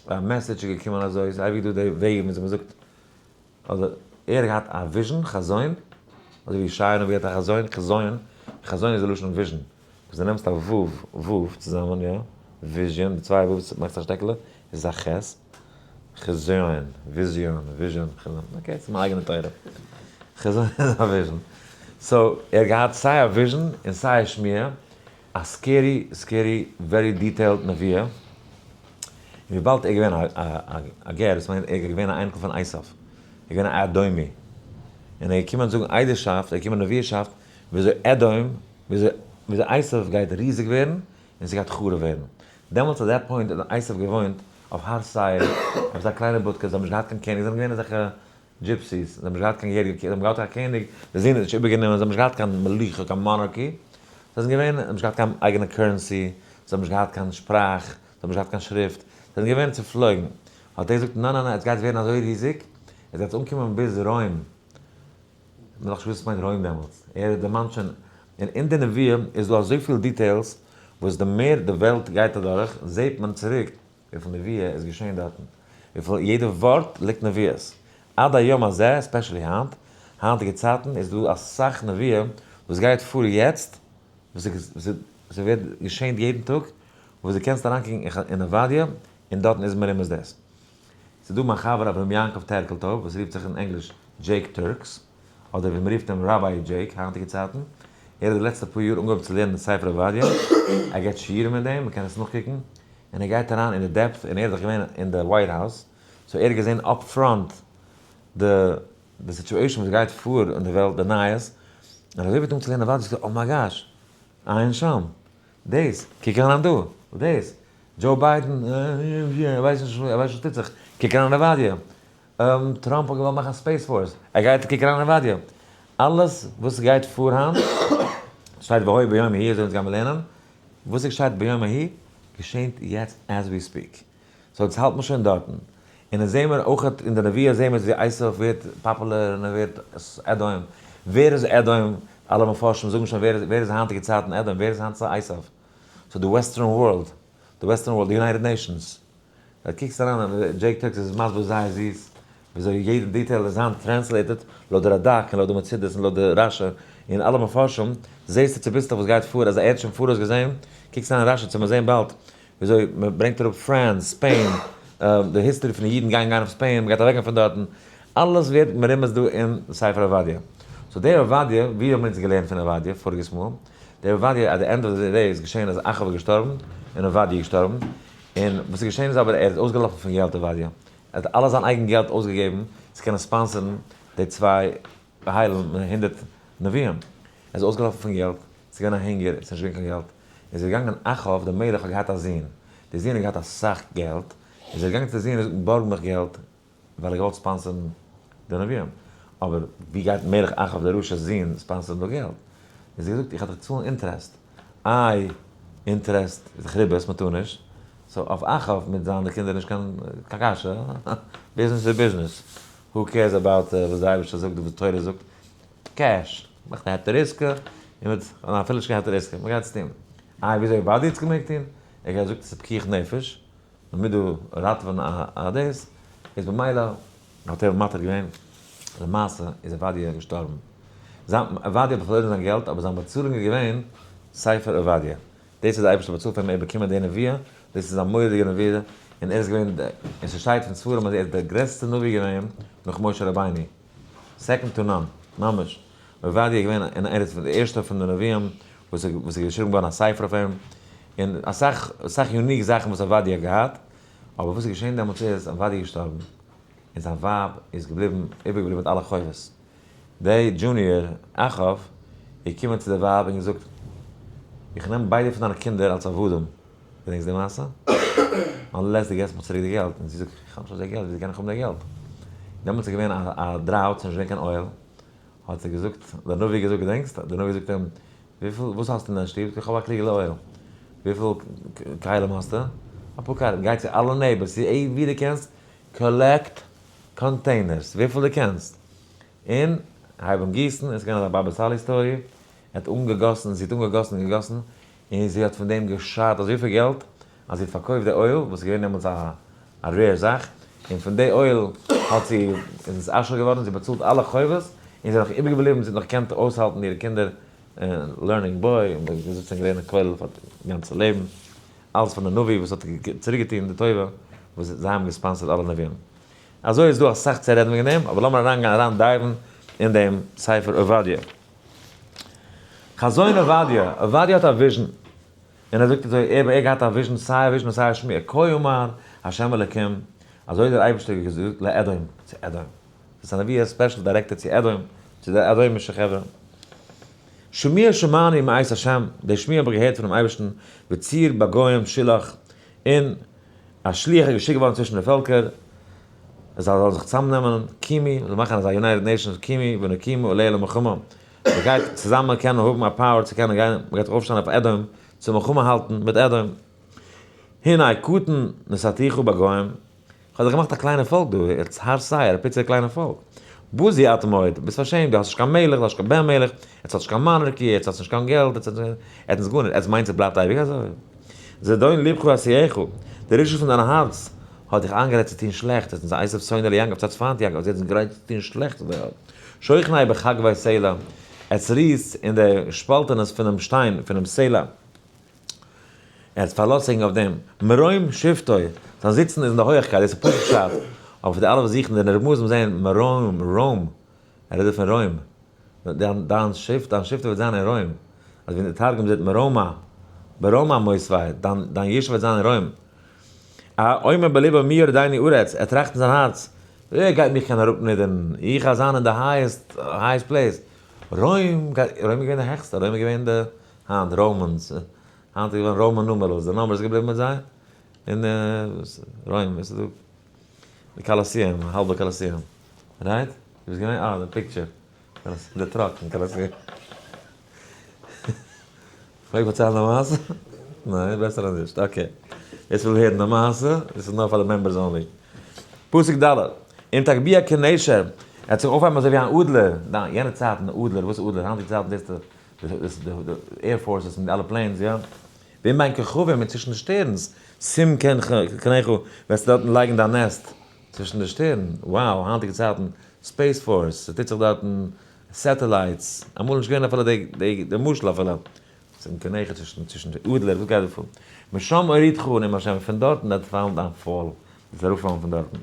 א message איז געקומען אזוי, ס'איז אייביג דא די וועגן וויאזוי מ'זאגט, אדער ער האט געהאט א vision, חזון, אזוי ווי ישעיה הנביא האט א חזון, חזון, חזון איז די לשון vision, וואס דו נעמסט א ו', ו' צוזאמען יא, vision, די צוויי ו'ס מאכסט א שטעקעלע, איז עס א ח', חזון, vision, vision, חזון, okay, ס'איז מיין אייגענע תורה, חזון איז א vision, so ער האט געהאט סיי א vision און סיי א שמועה, א scary scary very detailed נביאה, און וויבאלד ער איז געווען א גר, דאס מיינט ער איז געווען א אייניקל פון עשיו, ער איז געווען א אדומי, און ער איז געקומען זאגן עדות'שאפט, ער איז געקומען נביאות'שאפט וויאזוי אדום, וויאזוי עשיו גייט ריזיג ווערן, און ס'גייט חרוב ווערן. דעמאלטס at that point האט עשיו געוואוינט אויף הר שעיר, עפעס א קליינע בודקע, זיי האבן נישט געהאט קיין קעניג, זיי זענען געווען אזעלכע gypsies, זיי האבן נישט געהאט קיין געהעריגע קעניג, זיי האבן געהאט א קעניג, די זון האט נישט איבערגענומען, זיי האבן נישט געהאט קיין מלוכה, קיין monarchy, זיי זענען געווען, זיי האבן נישט געהאט קיין אייגענע currency, זיי האבן נישט געהאט קיין שפראך, זיי האבן נישט געהאט קיין שריפט, זיי זענען געווען צופלויגן. האט ער געזאגט, ניין ניין ניין, עס גייט ווערן אזוי ריזיג, עס גייט אנקומען ביז רוים. מען האט נאך נישט געוואוסט וואס מיינט רוים דעמאלטס, ער דערמאנט שוין, און אין די נביאה איז דא אזויפיל details, וואס די מער די וועלט גייט אדורך, זעט מען צוריק וויפיל נביאה איז געשען דארטן, וויפיל יעדע ווארט ליגט נביאות, עד היום הזה, especially היינט, היינטיגע צייטן איז דא אסאך נביאה וואס גייט פאר יעצט, וואס ס'ווערט געשען יעדן טאג, וואס דו קענסט אריינקוקן אין עובדיה, און דארטן איז מרומז דאס. ס'איז דא מיין חבר אברהם יעקב טערקלטויב וואס רופט זיך אין ענגליש Jake Turx, אדער ווי מ'רופט אים Rabbi Jake היינטיגע צייטן, ער האט די לעצטע פאר יאר אנגעהויבן צו לערנען ספר עובדיה, ער געבט שיעורים אין דעם, מ'קען עס נאכקוקן, און ער גייט אריין אין די depth, און ער איז דאך געווען אין די White House, so ער האט געזען up front די די situation וואס גייט פאר אין די וועלט, די נייעס, און אזוי ווי ער האט אנגעהויבן צו לערנען עובדיה, זאגט ער oh my gosh, עיין שם, דאס, קוק אריין דא, דאס, דזשאו ביידען, ער ווייסט נישט וואס טוט זיך, קוק אריין אין עובדיה, טראמפ האט געוואלט מאכן א space force, ער גייט קוק אריין אין עובדיה, אלעס וואס גייט פאר היינט, שטייט והיה ביום ההוא, אזוי אונז גיימיר לערנען, וואס עס שטייט ביום ההוא, געשענט יעצט as we speak. so יעצט האלט מען שוין דארטן. און עס זעהן מיר אויך אין די נביאה זעהן מיר ווי עשיו ווערט פאפולער און ער ווערט אדום. ווער איז אדום? אלע מפרשים זאגן שוין ווער ווער איז היינטיגע צייטן אדום? ווער איז היינט עשיו? so די western world, די western world, די United Nations. דו קוקסט אריין און Jake Turx איז מסביר זייער זיס וויאזוי יעדע detail איז היינט translated לויט די רד"ק און לויט די מצודות און לויט די רש"י און אלע מפרשים, זעהסטו צוביסלעך וואס גייט פאר אז ער האט שוין פאראויס געזעהן, קוקסט אריין אין רש"י צו מיר זעהן באלד וויאזוי מען ברענגט אראפ France, Spain, די history פון די אידן גייען גיין אויף Spain, מען גייט אוועקגיין פון דארטן, אלעס ווערט מרומז דא אין ספר עובדיה. so דער עובדיה, ווי האבן אונז געלערנט פון עובדיה פאריגעס מאל? דער עובדיה at the end of the day איז געשען אז אחאב איז געשטארבן און עובדיה איז געשטארבן, און וואס איז געשען איז אבער ער איז אויסגעלאפן פון געלט עובדיה, ער האט אלע זיין אייגן געלט אויסגעגעבן צו קענען sponsor ן די צוויי היילן מיט 100 נביאים, ער איז אויסגעלאפן פון געלט, ס'איז געווען א הונגער, עס איז נישט געווען קיין געלט, איז ער געגאנגען אחאב דער מלך האט געהאט א זון, דער זון האט געהאט אסאך געלט, איז ער געגאנגען צו די זון און געזאגט בארג מיך געלט, ווייל ער געוואלט sponsor ן די נביאים, אבער ווי גייט מלך אחאב דער רשע'ס זון sponsor ן דא געלט? איז ער געזאגט איך וועל דיך צאלן interest, איי interest איז דאך ריבית מען טאר נישט, so אויף אחאב מיט זיינע קינדער נישט קיין קשיא, ביזנעס איז ביזנעס, who cares about וואס די אייבערשטער זאגט און וואס די תורה זאגט, cash. מאכט א היתר עסקה, און מיט, ניין אפילו נישט קיין היתר עסקה, מען גייט עס טון. איי וויאזוי עובדיה האט עס געמעגט טון? ער האט געזאגט עס איז פיקוח נפש, מען מוז דא ראטעווען א דאס, איז במילא האט ער מתיר געווען, למעשה איז עובדיה געשטארבן. זיין, עובדיה האט פארלוירן זיין געלט, אבער זיין באצאלונג איז געווען ספר עובדיה. דאס האט דער אייבערשטער באצאלט פאר אים ער האט באקומען די נביאה, דאס איז א מורא'דיגע נביאה, און ער איז געווען, און ס'שטייט פון ספרים אז ער איז דער גרעסטער נביא געווען נאך משה רבינו, second to none, ממש, עובדיה איז געווען און ער איז פון די ערשטע פון די נביאים וואס איז געשריבן געווארן א ספר אויף אים, און אסאך אסאך unique זאכן וואס עובדיה האט געהאט, אבער וואס איז געשען דעמאלטס איז עובדיה איז געשטארבן, און זיין ווייב איז געבליבן איבערגעבליבן מיט אלע חובות. דער junior אחאב איז געקומען צו דער ווייב און געזאגט, איך נעם ביידע פון דיינע קינדער אלס עבדים, געדענקסט די מעשה? unless דו געבסט מיר צוריק די געלט, און זי זאגט, איך האב נישט אזוי געלט, וויאזוי קען איך האבן די געלט? דעמאלטס איז געווען א drought, ס'איז נישט געווען קיין אויל, האט ער געזאגט, דער נביא געזאגט, געדענקסט? דער נביא זאגט אים, וויפיל, וואס האסטו אין דיין שטוב? זאגט ער, איך האב א קריגעלע אויל. וויפיל כלים האסטו? אפאר כלים. גיי צו אלע neighbors, צו ווי דו קענסט, collect containers, וויפיל דו קענסט, און הייב אן גיסן, און ס'איז געווען אזא באבא סאלי story, ער האט אנגעגאסן, זי האט אנגעגאסן און געגאסן, און זי האט פון דעם געשארט אזויפיל געלט, אז זי האט פארקויפט די אויל, וואס איז געווען דעמאלטס א א rare זאך, און פון די אויל האט זי, איז נתעשר געווארן, זי האט באצאלט אלע חובות, און זי איז נאך איבערגעבליבן, זי האט נאך געקענט אויסהאלטן אירע קינדער, learning boy, און געזיצן און געלערנט אין כולל פאר די גאנצע לעבן, אלעס פון די נביא וואס האט צוריק געטון די טובה וואס זיי האבן גע sponsored אלע נביאים. אזוי איז דא אסאך צו רעדן וועגן דעם, אבער לאמיר אריינגיין אריין dive ן אין דעם ספר עובדיה. חזון עובדיה, עובדיה האט א vision, און ער זאגט אזוי, ער האט געהאט א vision, סיי א vision און סיי א שמועה, כה אמר ה' אלקים, אזוי האט דער אייבערשטער געזאגט לאדום, צו אדום. דאס איז א נבואה special directed צו אדום, צו די אדומישע חברה. שמועה שמענו מאת השם, די שמועה האב איך געהערט פונעם אייבערשטן, וצור בגוים שולח, און א שליח איז געשיקט געווארן צווישן די פעלקער, זיי זאלן זיך צוזאמנעמען, קומי, מ'זאל מאכן אזא United Nations, קומי ונקומה עליה למלחמה, מ'גייט צוזאמען קענען האבן א power צו קענען גיין, מ'גייט זיך אויפשטעלן אויף אדום, צו מלחמה האלטן מיט אדום. הנה קטן נתתיך בגוים, כ'האב דיך געמאכט א קליינע פאלק דא, עטס הר שעיר, א פיצעלע קליינע פאלק. בזוי אתה מאוד, ביסט פארשעמט, דו האסט נישט קיין מלך, דו האסט נישט קיין בן מלך, עטס האט נישט קיין monarchy, עטס האטס נישט קיין געלט, עטס האטס גארנישט, עטס מיינטס עס בלייבט אייביג אזוי? זדון לבך עשיך, די רשעות פון דיין הארץ האט דיך איינגערעדט צו טון שלעכטס, עטס זענט עשו שונא ליעקב, עטס האטס פיינט יעקב, עטס זענט גרייט צו טון שלעכטס אויף דער וועלט. שוכני בחגוי סלע, עטס רוהטס אין די שפאלטענעס פונעם שטיין, פונעם סלע. ער האט פארלאזט זיך אויף דעם מרום שבתו, זיין זיצן איז אין די הויעכקייט, דאס איז פשוט פשט, אבער פאר די אלע וואס זוכן די רמזים זעען מרום, רוים, ער רעדט דא פון רוים, דיין שבט, דיין שבטו וועט זיין אין רוים, אזוי ווי אין די תרגום זעט מרומא, ברומא מותבי, דיין ישוב וועט זיין אין רוים. א אומר בלבו מי יורידני ארץ, ער טראכט אין זיין הארץ, ווער גייט מיך קענען אראפנידערן, איך גיי זיין אין די highest, highest place, רוים, רוים איז געווען די העכסטע, רוים איז געווען די היינט Romans, היינט איז געווארן Roman numerals, די number איז געבליבן מיט זיי, און רוים, וואס איז דא? די Colosseum, האלבע Colosseum, right? דו ביסט געווען? אה, די picture, די truck פון Colosseum. כ'מעג פארציילן די מעשה? ניין, בעסער אז נישט, okay. ווער ס'וויל הערן די מעשה, דאס איז נאר פאר די members only. פסוק ד', אם תגביה כנשר, ער האט זיך אויפהייבן אזוי ווי אן אדלער, ניין, יענע צייטן אדלער, וואס אדלער, היינטיגע צייטן זעסטו די air forces מיט אלע planes, יא? ואם בין כוכבים און צווישן די שטערנס, שים קנך, וועסטו דארטן לייגן דיין nest, צווישן די שטערן, wow, היינטיגע צייטן, space force, ס'טוט זיך דארטן, satellites, אמאל נישט געווען אפילו די משל אפילו, שים קנך צווישן די אדלער, וואס גייט דא פאר? משם אורידך נאם השם, פון דארטן וועט פאלן דיין פאל, וועסט אראפפאלן פון דארטן,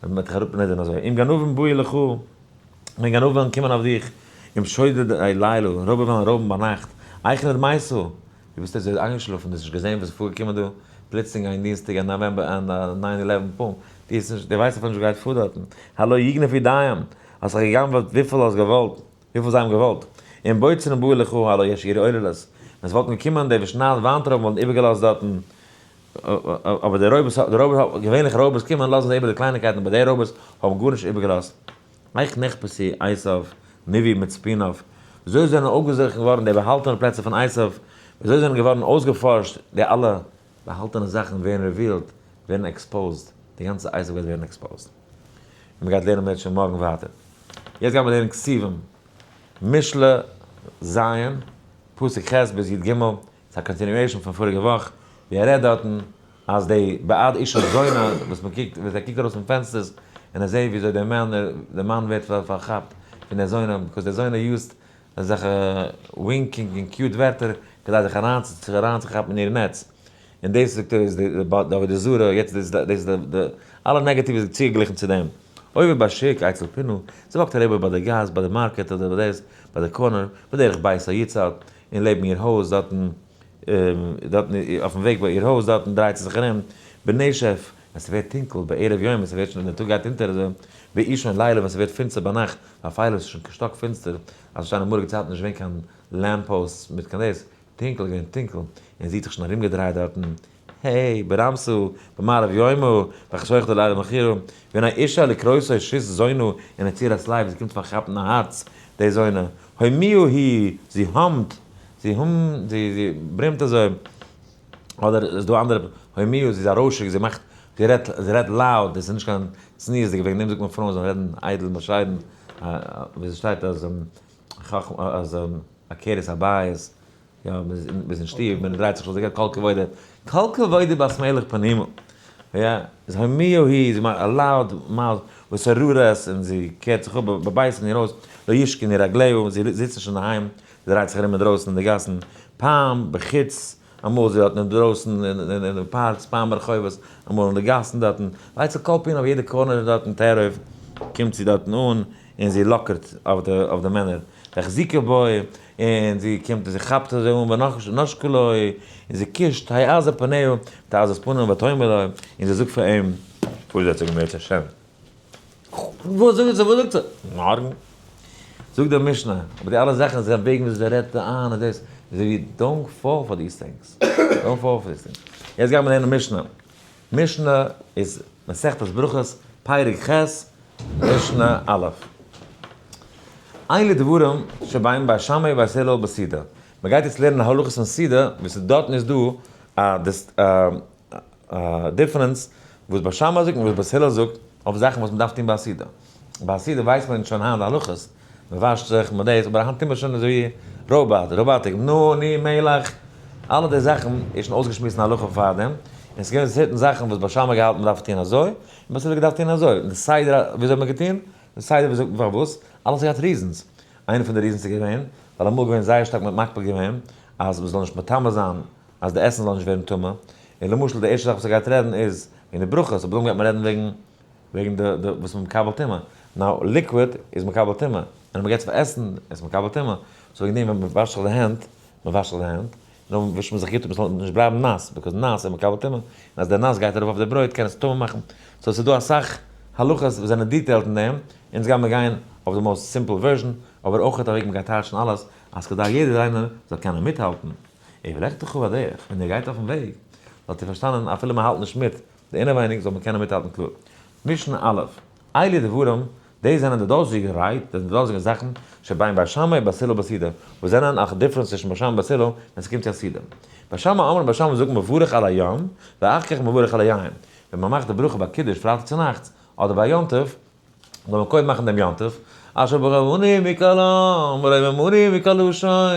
ווען מ'וועט דיך אראפנידערן אזוי, אם גנבים באו לך, ווען גנבים וועלן קומען אויף דיך, אם שודדי לילה, און רויבער וועלן רויבן ביינאכט, היאך נרמתה, דו ביסט אזוי איינגעשלאפן, דו האסט נישט געזען וואס איז פארגעקומען דא, פלוצלינג איין דינסטאג אין נאוועמבער אין nine eleven פום, דו האסט נישט, דו ווייסט אפילו נישט וואס גייט פאר דארטן, הלא יגנבו דים, האסט זיך גע'גנב'עט וויפיל האסט געוואלט, וויפיל זיי האבן געוואלט, אם בוצרים באו לך הלא ישאירו עוללות, ווען עס וואלטן געקומען די וואס שניידן וויינטרויבן וואלטן איבערגעלאזט דארטן, אבער די רויבערס, די רויבער, געווענליך רויבערס קומען לאזן זיי איבער די קלייניקייטן אבער די רויבערס האבן גארנישט איבערגעלאזט. איך נחפשו עשיו נביא מצפוניו, וויאזוי זענען אויפגעזוכט געווארן די באהאלטענע פלעצער פון עשיו, וויאזוי זענען געווארן אויסגעפארשט די אלע באהאלטענע זאכן ווערן revealed, ווערן exposed, די גאנצע עשיו גייט ווערן exposed. און מ'גייט לערנען מערטשעם מארגן ווייטער. יעצט גיימיר לערנען כתובים. משלי ז', פסוק ח' ביז י"ג, ס'איז א continuation פון פאריגע וואך, ווי ער רעדט דארטן אז די בעד אישה זונה וואס מען קוקט, וואס ער קוקט ארויס פון פענסטערס און ער זעט וויאזוי דער מאן, דער מאן ווערט פארכאפט פון דער זונה, because דער זונה use ט אזעלכע winking און cute ווערטער כדי זיך אריינצוכאפן אין איר נעץ. און דאס זאגט ער איז די עבודה זרה, יעצט דאס איז די אלע negative איז צוגעגליכן צו דעם. עובר בשוק אצל פינה, זי walk ט אריבער ביי די גאס, ביי די market אדער ביי דאס, ביי די corner, בדרך ביתה יצעד, און לעבן איר הויז דארטן, דארטן אויפן וועג ביי איר הויז דארטן דרייט זי זיך ארום, בנשף, ווען ס'ווערט טונקל, בערב יום ווען ס'ווערט שוין, ווען די טאג גייט אונטער אזוי, באישון לילה ווען ס'ווערט פינסטער ביינאכט, ואפלה איז שוין שטאק פינסטער, אז ס'שטיין אמאליגע צייטן נישט געווען קיין lamp posts מיט קיין דאס, טונקל געווען טונקל, און זי האט זיך שוין ארומגעדרייט דארטן, העי, ברמסו, במערב יומו, בחשוכת לילה מכירו, ווען א אישה לקרוסו שית זונו און יצירת לב, זי קומט פארכאפן א הארץ, די זונה, הומיו היא, זי hum ט, זי hum, זי ברומט אזוי, אדער איז דא אנדערע, הומיו, זי איז א רוישיג, זי מאכט, זי רעדט, זי רעדט loud, דאס איז נישט קיין צניעות'דיג, וועגן דעם זאגט מען פרויען זאלן רעדן איידל און באשיידן, ווי עס שטייט אז אז עקרת הבית, יא, מ'איז אין שטוב, מען דרייט זיך נישט אזוי, כל כבודה, כל כבודה בת מלך פנימה, יא, איז הומיו היא, זי מאכט א loud mouth, וסוררת, און זי קערט זיך אפ בבית אין איר הויז, לא ישכנו רגליה, זי זיצט נישט אינדערהיים, זי דרייט זיך ארום אינדרויסן אין די גאסן, פעם בחוץ, אמאל זי דארטן אינדרויסן אין די parks, פעם ברחובות, אמאל אין די גאסן דארטן, ואצל כל פינה אויף יעדע corner דארטן תארוב, קומט זי דארטן אן, און זי לאקערט אויף די מענער, והחזיקה בו, און זי קומט און זי כאפט אזוי אן ונשקה לו, און זי קישט, העזה פניה, מיט א עזות פנים ותאמר לו, און זי זאגט פאר אים, פארזעצונג אם ירצה השם. וואס זאגט זי? וואס זאגט זי? מארגן. זאגט די משנה, אבער די אלע זאכן זענען וועגן וואס זי רעדט איין און דאס, אזוי ווי don't fall for these things, don't fall for these things. יעצט גיימיר לערנען משנה. משנה איז מסכת ברכות, פרק ח', משנה א'. אלו דברים שבין בית שמאי ובית הלל בסעודה. מען גייט יעצט לערנען הלכות פון סעודה, וואס דארטן איז דא א difference וואס בית שמאי זאגט און וואס בית הלל זאגט אויף זאכן וואס מען דארף טון ביי א סעודה. ביי א סעודה ווייסט מען שוין היינט די הלכות, מען וואשט זיך, מען דאס, אבער היינט טוט מען שוין אזוי ווי robot, robotic, נו, ני, מלך, אלע די זאכן איז שוין אויסגעשמועסט אין הלכה פארדעם, און ס'איז געווען certain זאכן וואס בית שמאי געהאלטן מען דארף טון אזוי, און בית הלל געדארפט טון אזוי, און די סדר וויאזוי האט מען געטון, די סדר וויאזוי פארוואס, אלעס האט געהאט reasons, איינע פון די reasons איז געווען, ווייל אמאל געווען זייער שטארק מקפיד געווען אז מען זאל נישט מטמא זיין, אז די עסן זאל נישט ווערן טמא, און למשל די ערשטע זאך וואס ער גייט רעדן איז וועגן די ברכות, אבער דאן גייט מען רעדן וועגן וועגן די די וואס איז מקבל טומאה, now liquid איז מקבל טומאה, און מען געבט פאר עסן איז מקבל טומאה, so וועגן דעם ווען מען וואשט זיך די הענט, מען וואשט זיך די הענט, נאכדעם ווישט מען זיך גוט אפ עס זאל נישט בלייבן נאס, because נאס איז מקבל טומאה, און אז די נאס גייט ארויף אויף די ברויט קען עס טמא מאכן, so עס איז דא אסאך הלכות וואס זענען detailed אין דעם, אונז גיימיר גיין אויף די most simple version, אבער אויך א וועג מען גייט טייטשן אלעס, אז כדי יעדער איינער זאל קענען מיטהאלטן. ובלכתך בדרך, ווען איר גייט אויפן וועג, זאלט איר פארשטאנען אפילו מען האלט נישט מיט די אינעווייניג זאל מען קענען מיטהאלטן קלאר. משנה א', אלו דברים, דאס זענען די דאזיגע רייד, די דאזיגע זאכן, שבין בית שמאי ובית הלל בסעודה, וואס זענען א difference צווישן בית שמאי און בית הלל ווען ס'קומט צו א סעודה. בית שמאי אומרים בית שמאי זאגן מברך על הים, ואחר כך מברך על היין. ווען מען מאכט די ברכה ביי קידוש פרייטאג צונאכטס, אדער ביי יום טוב, זאל מען קודם מאכן דעם יום טוב, אשר בחר בנו מכל עם ורוממנו מכל לשון,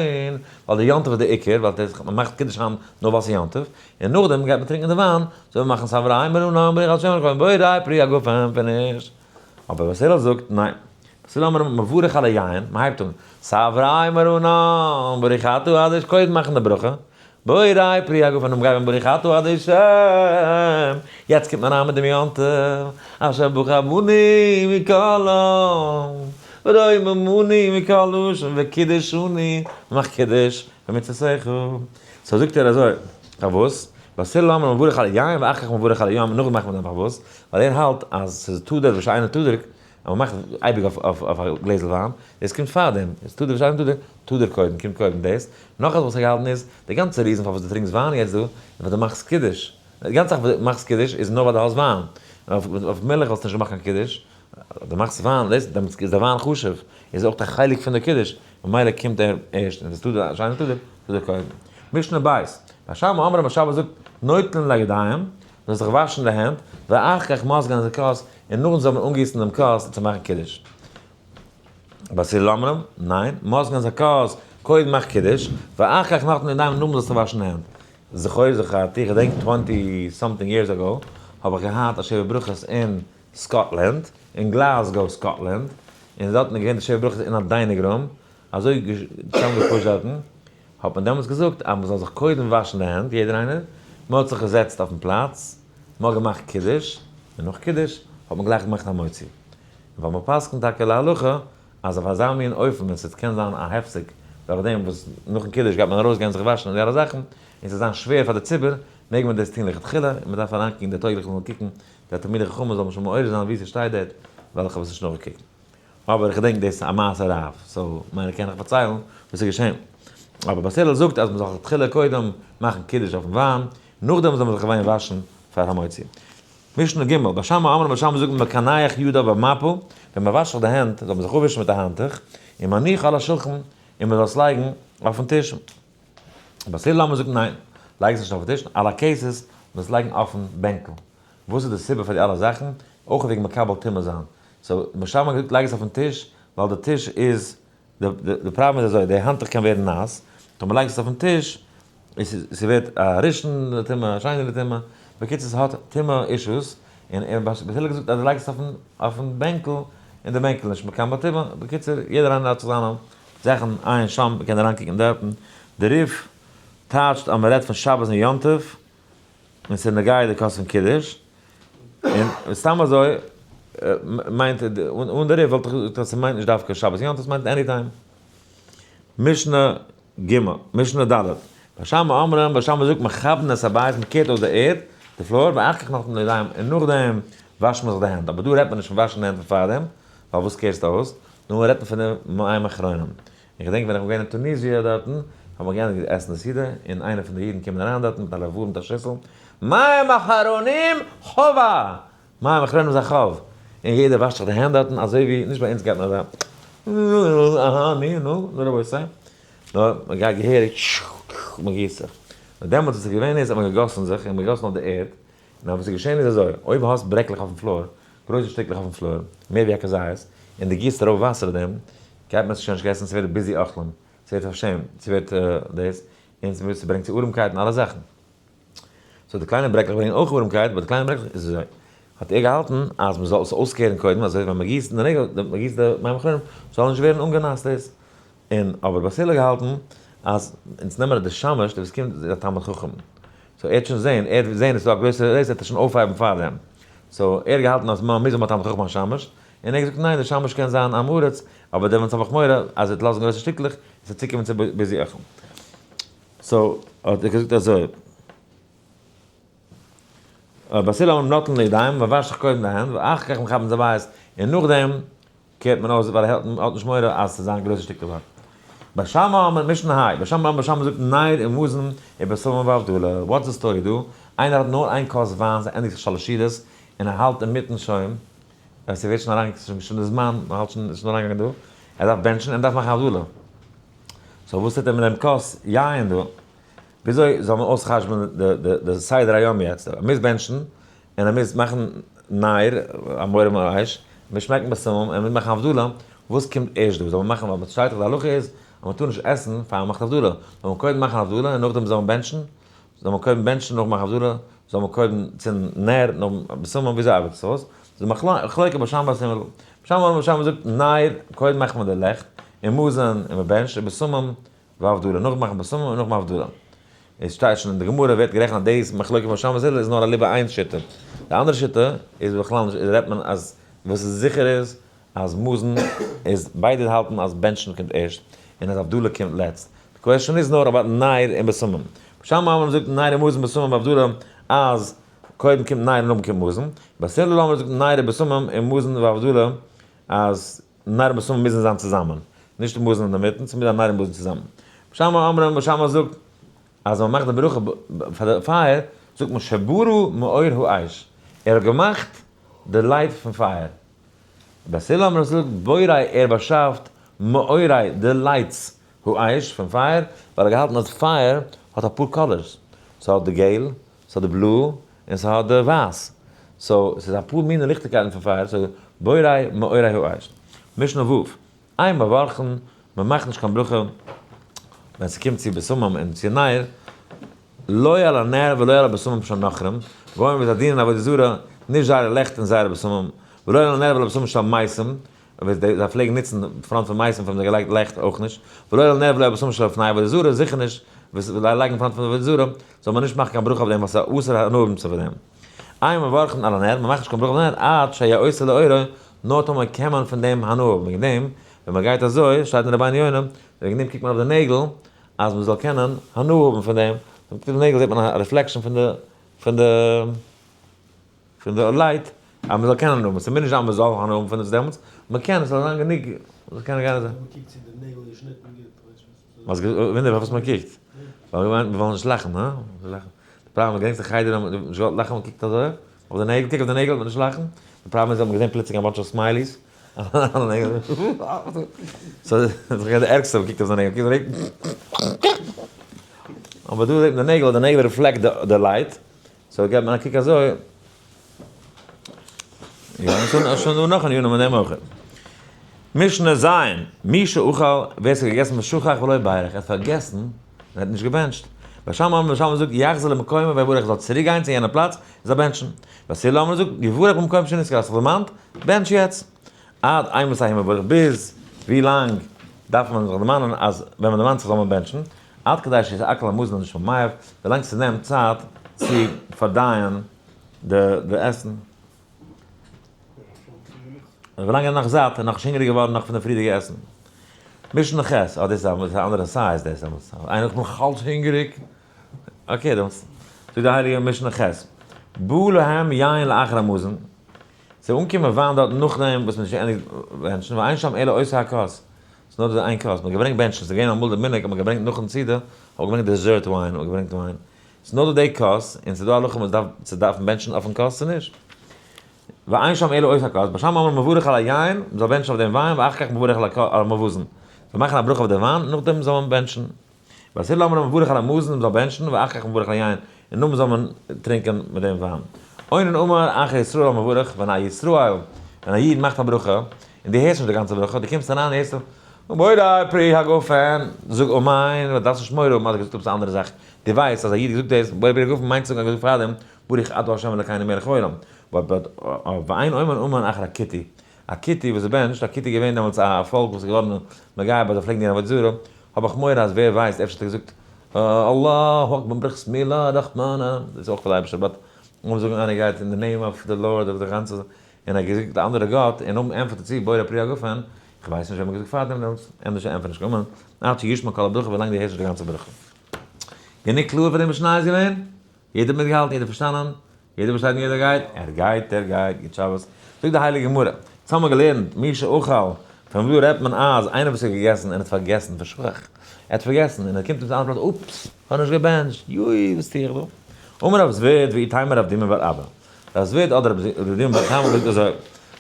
ווייל די יום טוב איז די עיקר, ווייל דאס מען מאכט קידוש היינט נאר ווייל ס'איז יום טוב, און נאכדעם גייט מען טרינקען די וויין, זאל מען מאכן סברי מרנן ברוך השם אלוקינו בורא פרי הגפן finish. אבער בית הלל זאגט ניין, בית הלל אומרים מברך על היין, מען הייבט אן, סברי מרנן ברוך אתה ה' קודם מאכן די ברכה, בורא פרי הגפן און גייען ברוך אתה ה' יעצט קומט מען אריין מיט דעם יום טוב, אשר בחר בנו מכל עם, ורוממנו מכל לשון וקידשנו, מ'מאכט קידוש במצותיך. so זאגט ער אזוי, פארוואס? בית הלל אומרים מברך על היין ואחר כך מברך על הים, נאכדעם מאכט מען דעם פארוואס? ווייל ער האלט אז ס'איז תדיר ושאינו תדיר, אז מ'מאכט אייביג אויף א גלעזל וויין, דאס קומט פארדעם, איז תדיר ושאינו תדיר, תדיר קודם, קומט קודם דאס, נאך א זאך וואס איך געהאלטן איז, די גאנצע reason פארוואס דו טרינקסט וויין יעצט דא, איז ווייל דו מאכסט קידוש, די גאנצע זאך וואס דו מאכסט קידוש איז נאר ווייל דו האסט וויין, אויף מילך וואלסטו נישט געמאכט קיין קידוש, דו מאכסט וויין, דאס דעמאלטס איז די וויין חשוב, איז אויך א חלק פון די קידוש, ממילא קומט ער ערשט, און דאס תדיר ושאינו תדיר, תדיר קודם. משנה בית, בית שמאי אומרים בית שמאי זאגט, נוטלין לידיים, מ'זאל זיך וואשן די הענט, ואחר כך מוזגין את הכוס, און נאכדעם זאל מען אנגיסן דעם כוס צו מאכן קידוש. בית הלל אומרים, ניין, מוזגין את הכוס, קודם מאך קידוש, ואחר כך נוטלין לידיים נאכדעם זאלסטו וואשן הענט. זכור זכרתי, איך געדענק 20 something years ago, האב איך געהאט א שבע ברכות אין סקאטלענד, אין גלאזגאו סקאטלענד, און דארטן איז געווען די שבע ברכות אין א dining room, אזוי צוזאמגעפושט דארטן, האט מען דעמאלטס געזאגט אז מען זאל זיך קודם וואשן די הענט, יעדער איינער, מען האט זיך געזעצט אויפן פלאץ, מען האט געמאכט קידוש, און נאך קידוש האט מען גלייך געמאכט המוציא. ווייל מען פסק'נט טאקע להלכה אז אויף אזא מין אופן ווען ס'קען זיין א הפסק דורך דעם וואס נאכן קידוש גייט מען ארויסגיין זיך וואשן און די אלע זאכן, און ס'זאל זיין שווער פאר די ציבור, מעג מען דאס טון לכתחילה, און מען דארף אריינקוקן די טויגליכע זאלן קוקן, די תלמידי חכמים זאלן שוין מעורר זיין וואו ס'שטייט דארט, ווייל איך האב עס נישט נאכגעקוקט. אבער איך געדענק דאס א מעשה רב, so מיינע קען איך פארציילן וואס איז געשען. אבער בית הלל זאגט אז מ'זאל לכתחילה קודם מאכן קידוש אויפן וויין, נאכדעם זאל מען זיך אליין וואשן פאר המוציא. משנה ג', בית שמאי אומרים בית שמאי זאגט מקנח ידיו במפה, ווען מען וואשט זיך די הענט זאל מען זיך אפווישן מיט א האנטוך, און מניחה על השולחן, און מען זאל עס לייגן אויפן טיש. בית הלל אומרים זאגט ניין, לייג עס נישט אויפן טיש, על הכסת, מען זאל עס לייגן אויפן בענקל. וואס איז די סיבה פאר די אלע זאכן? אויך וועגן מקבל טומאה זיין. so בית שמאי האט געזאגט לייג עס אויפן טיש, ווייל די טיש איז, די פראבלעם איז אזוי, די האנטוך קען ווערן נאס, טאמער לייגסט עס אויפן טיש, איז ס'ווערט א ראשון לטומאה, א שני לטומאה, בקיצור ס'האט טומאה אישוס, און ער האט בית הלל געזאגט אז דו לייגסט עס אויפן בענקל, און די בענקל איז נישט מקבל טומאה, בקיצור יעדער איינער האט זיך זיינע זאכן, עיין שם, מ'קען אריינקוקן דארטן, די ריף טייטשט אז מ'רעדט פון שבת און יום טוב, און ס'איז נוגע די כוס פון קידוש, און סתם אזוי מיינט אן די ריף וואלט איך געזאגט אז ס'מיינט נישט דווקא שבת יום טוב, ס'מיינט any time. משנה ג', משנה ד', בית שמאי אומרים, בית שמאי זאגט מכבין את הבית, מ'קערט אויס די ערד, די floor, ואחר כך נוטלין לידיים, און נאכדעם וואשט מען זיך די הענט, אבער דא רעדט מען נישט פון וואשן די הענט פון פארדעם, ווייל וואס קערסטו אויס? נאר רעדט מען פון די מים אחרונים. איך געדענק ווען איך בין געווען אין טוניזיע דארטן, האב איך געענדיגט עסן די סעודה, און איינער פון די אידן קומען אריין דארטן מיט א לבוא מיט א שיסל, מים אחרונים חובה! מים אחרונים איז א חוב! און יעדער וואשט זיך די הענט דארטן, אזוי ווי, נישט ביי אונז גייט מען אזא, אהא נו נו נו רבותי, נאר מען גייט געהעריג, מען גיסט זיך. נאר דעמאלטס וואס איז געווען איז, האט מען געגאסן זיך, און מען געגאסן אויף די ערד, נאר וואס איז געשען איז אזוי, אויב האסט ברעקלעך אויפן floor, גרויסע שטיקלעך אויפן floor, מער ווי א כזית, און דו גיסט ארויף וואסער אויף דעם, גייט מען עס שוין נישט עסן, ס'ווערט ביזוי אוכלים, ס'ווערט פארשעמט, ס'ווערט דאס, און ס'ברענגט צו ארעמקייט און אלע זאכן. so די קליינע ברעקלעך ברענגען אויך ארעמקייט, but די קליינע ברעקלעך איז אזוי. האט ער געהאלטן אז מ'זאל עס אויסקערן קודם, אזוי ווען מ'גיסט אין די נעגל, מ'גיסט די מים אחרונים, זאל נישט ווערן אנגענאסט דאס. און אבער בית הלל געהאלטן אז אונז נעמען אז די שמש, דער וואס קומט, איז א תלמיד חכם. so ער האט שוין זען, ער האט געזען עס איז דא א גרויסע דאס, ער האט עס שוין אויפהייבן פארדעם. so ער האט געהאלטן אז מ'מוז האבן א תלמיד חכם א שמש, און ער האט געזאגט ניין די שמש קען זיין עם הארץ, אבער דעמאלטס האב איך מורא אז ער וועט לאזן גרויסע שטיקלעך, און ס'וועט צוקומען צו ביזוי אוכל. so האט ער געזאגט אזוי. בית הלל אומרים נוטלין לידיים, מ'וואשט זיך קודם די הענט, ואחר כך מכבין את הבית, און נאכדעם קערט מען אויס ווייל ער האט נישט מורא אז ס'זאל זיין גרויסע שטיקלעך דארט. בית שמאי אומרים משנה ה', בית שמאי בית שמאי זאגט נר ומזון ובשמים והבדלה, what's the story דא? איינער האט נאר איין כוס וויין ס'ענדיגט זיך שלש סעודות און ער האלט אינמיטן שוין, ס'ווערט שוין אריין שוין די זמן, מ'האלט שוין שוין אריינגעגאנגען דא, ער דארף בענטשן און דארף מאכן הבדלה, so וואס טוט ער מיט דעם כוס יין דא? וויאזוי זאל מען אויס'חשבונ'ען די סדר היום יעצט? ער מוז בענטשן און ער מוז מאכן נר, א מורא מאש, ער מוז שמעקן בשמים, און ער מוז מאכן הבדלה, וואס קומט ערשט דא? זאל מען מאכן, ווייל שטייט דאך די הלכה איז אז מען טאר נישט עסן פאר מען מאכט הבדלה, זאל מען קודם מאכן הבדלה און נאכדעם זאל מען בענטשן? זאל מען קודם בענטשן נאכדעם מאכן הבדלה? זאל מען קודם צינדן נר נאכדעם בשמים? וויאזוי ארבעט עס אויס? ס'איז מחלוקת בית שמאי בית הלל. בית שמאי בית שמאי זאגט נר, קודם מאכט מען די לעכט, און מזון, און מען בענטשט, און בשמים, והבדלה, נאכן מאכן בשמים און נאכן הבדלה. עס שטייט שוין אין די גמרא ווערט גערעכנט אז דאס מחלוקת בית שמאי בית הלל איז נאר אליבא איין שיטה. די אנדערע שיטה איז בכלל נישט, איז רעדט מען אז וואס איז זיכער איז אז מזון איז ביידע האלטן אז בענטשן קומט ערשט און אז הבדלה קומט לעצט. די question איז נאר about נר און בשמים. בית שמאי אומרים זאגט נר ומזון בשמים והבדלה אז קודם קומט נר און נאכדעם קומט מזון. בית הלל אומרים זאגט נר ובשמים און מזון והבדלה אז נר און בשמים מוזן זיין צוזאמען, נישט מזון אינדערמיטן, ס'מוז זיין נר און מזון צוזאמען. בית שמאי אומרים, בית שמאי זאגט אז ווען מ'מאכט די ברכה פאר די פייער, זאגט מען שברא מאור האש, ער האט געמאכט די light פון פייער. בית הלל אומרים זאגט בורא ער באשאפט מאורי די lights האש פון פייער, ווייל ער האט געהאלטן אז פייער האט אפאר colors, ס'האט די געל, ס'האט די בלוי, און ס'האט די ווייס. so ס'איז אפאר מיני ליכטיגקייטן פון פייער, so בורא מאורי האש. משנה ו'. אין מברכין, מען מאכט נישט קיין ברכה ווען ס'קומט צו בשמים און צו נר, לא על הנר ולא על הבשמים של נכרים, גוים וואס זיי דינען עבודה זרה, נישט זייערע לעכט און זייערע בשמים, ולא על הנר ועל הבשמים של מתים, וואס זיי פלעגן נוצן front פון מתים האבן זיי געלייגט לעכט אויך נישט, ולא על הנר ולא על הבשמים של לפני עבודה זרה, זיכער נישט, וואס זיי לייגן front פון עבודה זרה, זאל מען נישט מאכן קיין ברכה אויף דעם ווייל ס'איז אסור הנאה האבן צו פון דעם. אין מברכין על הנר, מ'מאכט נישט קיין ברכה אויף די נר עד שיהא עושה לאורו, נאר טאמער קען מען פון דעם הנאה האבן, וועגן דעם ווען מ'גייט אזוי, שטייט אין רבינו יונה, וועגן דעם קוקט מען אויף די נעגל, אז מ'זאל קענען הנאה האבן פון דעם, ווען מ'קוקט אויף די נעגל זעט מען א reflection פון די פון די פון די light, אז מ'זאל קענען הנאה האבן, ס'מוז נישט זיין מ'זאל הנאה האבן פון עס דעמאלטס, מ'קען, עס זאל זיין גענוג, מ'זאל קענען גיין אזוי. מ'קוקט צו די נעגל געשניטן גוט, כ'ווייס נישט וואס וואונדער פארוואס מ'קוקט? ווייל מ'וויל נישט לאכן, הא? די פראבלעם איז געדענקסט אין חדר האט מען נישט געוואלט לאכן מ'קוקט אזוי אויף די נעגל, קוק אויף די נעגל וועט מען נישט לאכן, די פראבלעם איז האט מען געזען פלוצלינג א bunch of smileys, so איז די ערגסטע מ'קוקט אויף די נעגל, קוק אויף די נעגל, אבער דא זעט מען די נעגל, די נעגל reflect די light, so געבט מען א קוק אזוי, יא, און שוין דא נאך ענינים אין דעם אויך. משנה ז', מי שאכל, ווער ס'האט געגעסן ושכח ולא בירך, ער האט פארגעסן און ער האט נישט געבענטשט. בית שמאי אומר, בית שמאי זאגט, יחזור למקומו ויברך, זאל צוריק גיין צו יענע פלאץ, זאל בענטשן. בית הלל אומר זאגט, יברך במקום שנזכר, האסט זיך דערמאנט, בענטש יעצט. עד אימתי הוא מברך, ביז ווי לאנג דארף מען זיך דערמאנען אז ווען מען דערמאנט זיך זאל מען בענטשן, עד כדי שיתעכל המזון לשון מעיו, ווילאנג ס'נעמט צייט צו פארדייען די עסן. ווילאנג ער איז נאך זאט און נאך נישט הונגעריג געווארן נאך פון די פריערדיגע עסן. משנה ח', אה דאס איז א אנדערע size דאס דעמאלטס, איינער איך בין נאכאלץ הונגעריג, okay דעמאלטס זאגט די הייליגע משנה ח', בא להם יין לאחר המזון, ס'איז אנגעקומען וויין דארט נאכדעם וואס מ'האט שוין געענדיגט בענטשן, ואין שם אלא אותו הכוס, ס'איז נאר דא איין כוס, מ'האט געברענגט בענטשן, ס'איז געווען אמאל די מנהג אז מ'האט געברענגט נאכן סעודה, האט מען געברענגט dessert wine, מ'האט געברענגט וויין, ס'איז נאר דא די כוס, און ס'איז דא א הלכה מ'דארף צו דארפן בענטשן אויפן כוס צו נישט. ואין שם אלא אותו הכוס, בית שמאי אומרים מברך על היין, מ'זאל בענטשן אויף דעם וויין, ואחר כך מברך על המזון, מ'זאל מאכן א ברכה אויף די וויין, נאכדעם זאל מען בענטשן. בית הלל אומרים מברך על המזון, מ'זאל בענטשן, ואחר כך מברך על היין, און נאכדעם זאל מען טרינקען מיט דעם וויין. אונן אמר אחר ישראל המברך, ווען א ישראל, ווען א איד מאכט א ברכה, און דו הערסט נישט די גאנצע ברכה, דו קומסט אריין און הערסט בורא פרי הגפן, זאג אמן, דו דארפסט נישט מורא האבן אז ער האט געזאגט עפעס א אנדערע זאך, דו ווייסט אז א איד האט געזאגט דאס, בורא פרי הגפן מיינט צו זאגן ער האט געזאגט פארדעם, ברוך אתה ה' אלקינו מלך העולם, ואין אומר אמן אחר הכותי, א כותי וואס בענטשט, א כותי איז געווען דעמאלטס א פאלק וואס איז געווארן מגייר ביי זיי פלעגן דינען עבודה זרה, האב איך מורא אז ווער ווייסט אפשר האט ער געזאגט אללאהו אקבאר ברוך סמילא רחמנא, דאס איז אויך פאר די אייבערשטער but לאמיר זאגן איינער גייט אין די name of the Lord אויף די גאנצע און ער האט געזאגט די אנדערע גאט און נאכדעם ענטפערט ער צו בורא פרי הגפן, איך ווייס נישט וועם ער האט געזאגט פארדעם דעמאלטס, ענדערש ענטפער נישט קיין אמן, עד שישמע כל הברכה ווילאנג דו הערסט נישט די גאנצע ברכה. גענוג קלאר פאר די משנה איז געווען? יעדער האט מיטגעהאלטן? יעדער פארשטאנען? יעדער פארשטייט ווי יעדער גייט? ער גייט, ער גייט, גוט שבת. זאגט די הייליגע גמרא, אונז האמיר געלערנט, מי שאכל, פון וואו רעדט מען אז איינער וואס האט געגעסן און האט פארגעסן, ושכח, ער האט פארגעסן, און ער קומט אן צו אן אנדערע פלאץ, oops, כ'האב נישט געבענטשט, יוי, וואס טו איך דא? אמר רב זביד, ואיתימא רב דימי בר אבא. רב זביד אדער רב דימי בר אבא זאגט אזוי,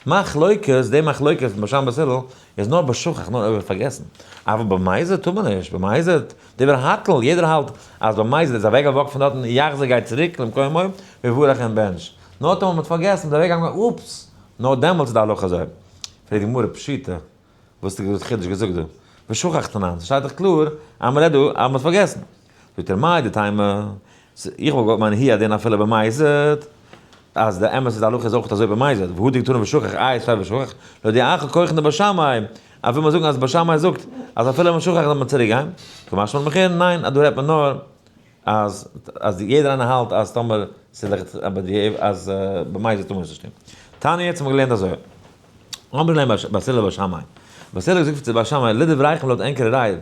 מחלוקת, די מחלוקת פון בית שמאי בית הלל, איז נאר בשכח, נאר אויב ער האט פארגעסן. אבל במזיד טאר מען נישט, במזיד, דברי הכל, יעדער האלט אז במזיד איז אוועק געוואקט פון דארטן יחזור גייט צוריק למקומו ויברך און בענטש. נאר טאמער מ'האט פארגעסן מ'איז אוועק געגאנגען oops! נאר דעמאלטס איז די הלכה אזוי. פרעגט די גמרא פשיטא, וואס האסטו געזאגט חידוש געזאגט דא? ושכח תנן, ס'שטייט דאך קלאר אז מ'רעדט דא אז מ'האט פארגעסן. זאגט ער מהו דתימא, איך וואלט געוואלט מיינען הוא הדין אפילו במזיד, אז די אמת איז די הלכה איז אויך אזוי במזיד, והא דקתני ושכח, איי עס שטייט ושכח, להודיעך כחן דבית שמאי, אפילו מיר זאגן אז בית שמאי זאגט אז אפילו ווען שכח זאל מען צוריק גיין, קא משמע לן מכאן, ניין אז דא רעדט מען נאר אז אז יעדער איינער האלט אז טאמער ס'איז לכתחילה אבער די אז במזיד טאר מען עס נישט טון. תניא יעצט האבן מיר געלערנט אזוי, אמרו להם בית הלל לבית שמאי, בית הלל האט געזאגט צו בית שמאי לדבריכם לויט ענקערע רייד,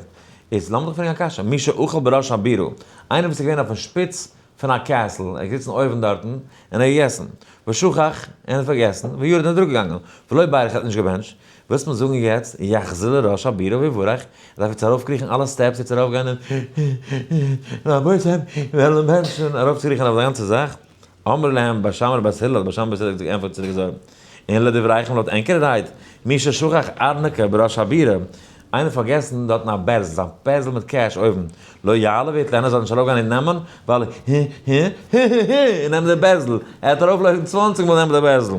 איז לאמיר דיך פרעגן א קשיא, מי שאכל בראש הבירה, איינער וואס איז געווען אויפן שפיץ פון א castle, ער איז געזיצן אויבן דארטן, און ער האט געגעסן, ושכח, און האט פארגעסן, וירד און איז אראפגעגאנגען, ולא בירך האט נישט געבענטשט, ווילסט מיר זאגן יעצט, יחזור לראש הבירה ויברך, ער דארף יעצט ארויפקריכן אלע steps, יעצט ארויפגיין און רבותי, מיר וועלן בענטשן, ארויפצוקריכן אויף די גאנצע זאך, אמרו להם בית שמאי לבית הלל, בית שמאי בית הלל האט געענטפערט צוריק אזוי, און לדבריכם לויט ענקערע רייד, מי ששכח ארנקא בראש הבירה, איינער האט פארגעסן דארטן א בערזל, זיין בערזל מיט cash אויבן, לא יעלה ויטלנה זאל נישט ארויפגיין און נעמען, ווייל ה ה ה ה ה און נעמען די בערזל, ער וועט ארויפלויפן צוואנציג מאל נעמען די בערזל.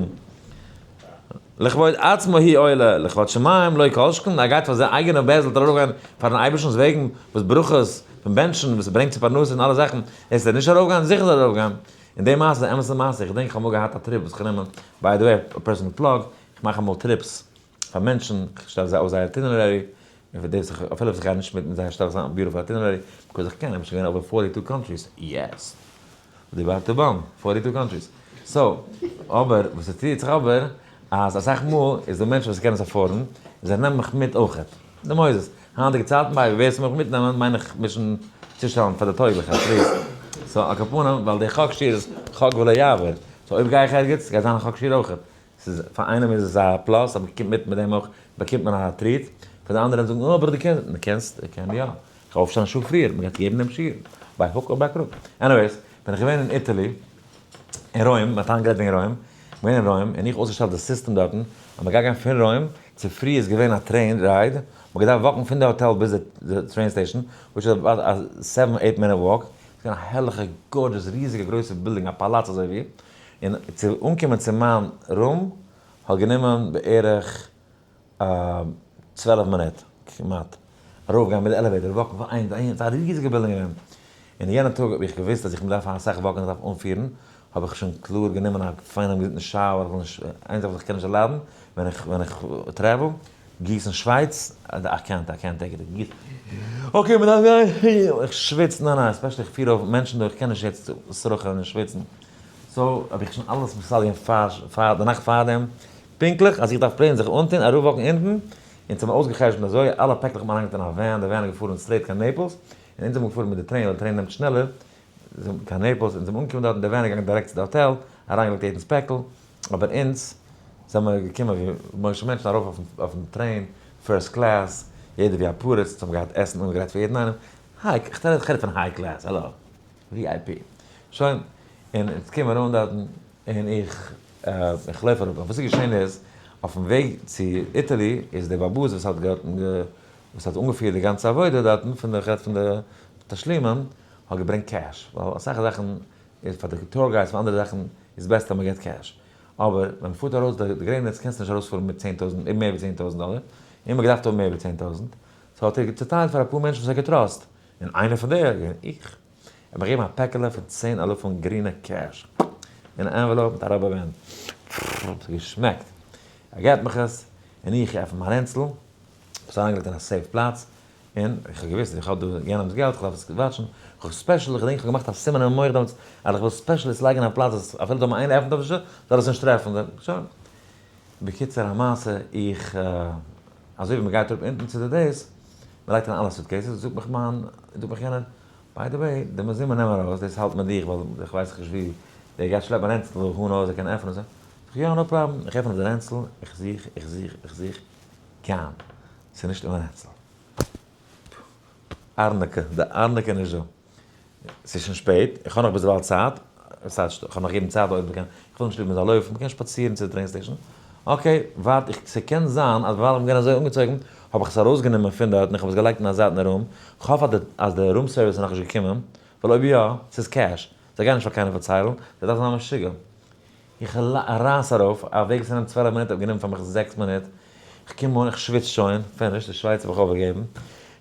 לכבוד עצמו הוא עולה, לכבוד שמים לא כל שכן, ער גייט פאר זיין אייגענע בעזל זאל ער ארויפגיין פארן אייבערשטנ'ס וועגן, וואס ברכות פון בענטשן, וואס ברענגט צו פרנסה און אלע זאכן, עס וועט נישט ארויפגיין, זיכער זאל ער ארויפגיין. און די מעשה איז א אמת'ע מעשה, איך געדענק איך האב אמאל געהאט א trip וואס איך נעם, by the way א personal plug, איך מאך אמאל trips פאר מענטשן, איך שטעל זיי אויס זייער itinerary, און פאר דעם אפילו וואס איך גיי נישט מיט מיט זיי שטעל איך זיי א beautiful itinerary, because איך קען, איך בין שוין געווען over 42 countries, yes! דיברתי בם, 42 countries. So, אבער, וואס עס טוט זיך אבער, אז אסאך מאל איז דא מענטשן וואס קענען עס afford ן, און זיי נעמען מיך מיט אויכעט. די מוסדות. היינטיגע צייטן ביי ווער ס'מיך מיטנעמען מיין איך מישן צושטעלן פאר די טויגליכע, please. So, על כל פנים, ווייל די חק שיעור איז חק ולא יעבור. So אויב גיי איך ערגעץ, גייט זיין א חק שיעור אויכעט. ס'איז, פאר איינעם איז עס א plus, אז מ'קומט מיט מיט דעם אויך, באקומט מען א treat. פאר די אנדערע זאגן, אה, אבער דו קענסט, דו קענסט, איך קען יא. איך אויפשטיין א שעה פריער, מ'גייט געבן דעם שיעור. by hook or by crook. Anyways, בין איך געווען אין Italy, אין רוים, מ'האט היינט גערעדט וועגן רוים, געווען אין רוים, און איך אויסגעשטעלט די סיסטעם דארטן, אז מ'גייט גיין פון רוים, צופרי איז געווען א train ride, מ'האט געדארפט walk ן פון די האטעל ביז די train station, which איז about א seven eight minute walk, ס'איז געווען א הערליכע gorgeous ריזיגע גרויסע בילדינג א פאלאץ אזוי ווי, און צו אנקומען צו מיין room האט גענומען בערך 12 מינוט כמעט, ארויפגיין מיט די elevator, walk ן פון איין אהין, ס'איז א ריזיגע בילדינג געווען, און יענע טאג האב איך געוואוסט אז איך דארף אסאך walk ן, איך דארף אנפירן, האב איך שוין קלאר גענומען א פיינעם גוטן shower, איך וויל נישט, איין זאך וואס איך קען נישט דערליידן, ווען איך ווען איך travel, גיסן שווייץ, איי קענט, איי קענט טעיק איט, איך גיס, okay מ'דארף גיין, איך שוויץ, ניין ניין, especially איך פיר אויף מענטשן דא, איך קען נישט יעצט סרח'ן און שוויצן, so האב איך שוין אלעס מסדר געווען פאר פאר די נאכט פארדעם, פונקטליך אז איך דארף plain זיך אנטון, אראפ walk ן אונטן, אונז האבן אויסגע'חשבונ'ט אזוי, אלע פעקלעך האט מען אריינגעטון אין א van, די van איז געפארן straight קיין נעפלס, און אונז האבן געפארן מיט די train, ווייל די train נעמט שנעלער, קיין נעפלס, אונז זענען אנגעקומען דארט און די van איז געגאנגען דירעקט צו די האטעל, אריינגעלייגט יעדנס פעקל, אבער אונז זעמער געקומען ווי משה מענטשן ארויף אויפן train, first class, יעדער ווי א פריץ, אונז האבן געהאט עסן אנגעגרייט פאר יעדן איינעם, high, כ'רעד פון high class, האלא, VIP, שוין, און אונז קומען אן דארטן, און איך איך לויף אראפ, וואס איז געשען איז, אויפן וועג צו Italy איז דער באבאס וואס האט וואס האט אנגעפירט די גאנצע עבודה דארטן פון די כ'רעד פון די תשלומים, האט געברענגט cash, ווייל אסאך זאכן איז פאר די tour guides פאר אנדערע זאכן איז בעסטע אז מען געט cash, אבער ווען מען פארט ארויס די גרעניץ קענסטו נישט ארויספארן מיט 10,000 מער ווי 10,000 דאלער, און מען האט געדארפט האבן מער ווי 10,000, so האט ער צוטיילט פאר אפאר מענטשן וואס ער האט געטראסט, און איינער פון די איז געווען איך. ער האט מיר געגעבן א פעקעלע פון 10 אלפים גרינע cash, אין א envelope מיט א rubber band, ס'האט געשמעקט, ער געבט מיך עס, און איך עפן מיין רענצל, האב עס אריינגעלייגט אין א safe פלאץ, און איך האב געוואוסט איך האב דא יענעמ'ס געלט, איך דארף עס watch ן, איך האב special, איך געדענק איך האב געמאכט א סימן אין מח דעמאלטס, אז איך וויל special עס לייגן אין א פלאץ אז אפילו טאמער איינער עפנט אויף די זאל עס נישט טרעפן, שוין. בקיצור המעשה, איך, אזוי ווי מ'גייט אראפ אונטן צו די דאס, מ'לייגט אריין אלע suitcases, זאגט מיך מיין, זאגט מיך יענער, by the way, די מזומן נעם ארויס, דאס האלט מיט דיך, ווייל איך ווייס נישט ווי, דער גייט שלעפן א רענצל, who knows, ער קען עפענען, זאג איך, יא, no problem, איך עפן אויף די רענצל, איך זוך, איך זוך, איך זוך, קיין, ס'איז נישט אין מיין רענצל. ארנקע, די ארנקע איז נישט דא. ס'איז שוין שפעט, איך האב נאך ביזדערווייל צייט, ס'טייטש, איך האב נאך געבן צייט אויב מ'קען, איך וויל נישט ליב מ'זאל לויפן, מ'קען שפאצירן צו די train station. Okay, ווארט, איך, ס'קען זיין אז ווייל איך בין געווען אזוי אנגעצויגן, האב איך עס ארויסגענומען פון דארט און איך האב עס געלייגט אין א זייט אין room, כ'האף אז די אז די room service איז נאכנישט געקומען, ווייל אויב יא, ס'איז cash, זיי גייען נישט פאר קיינעם פארציילן, זיי דארפן זיין משוגע. איך רייס ארויף, א וועג וואס נעמט 12 מינוט האט גענומען פאר מיך זעקס מינוט, איך קום אן, איך שוויץ שוין, finish, די שווייץ האב איך אויפגעגעבן,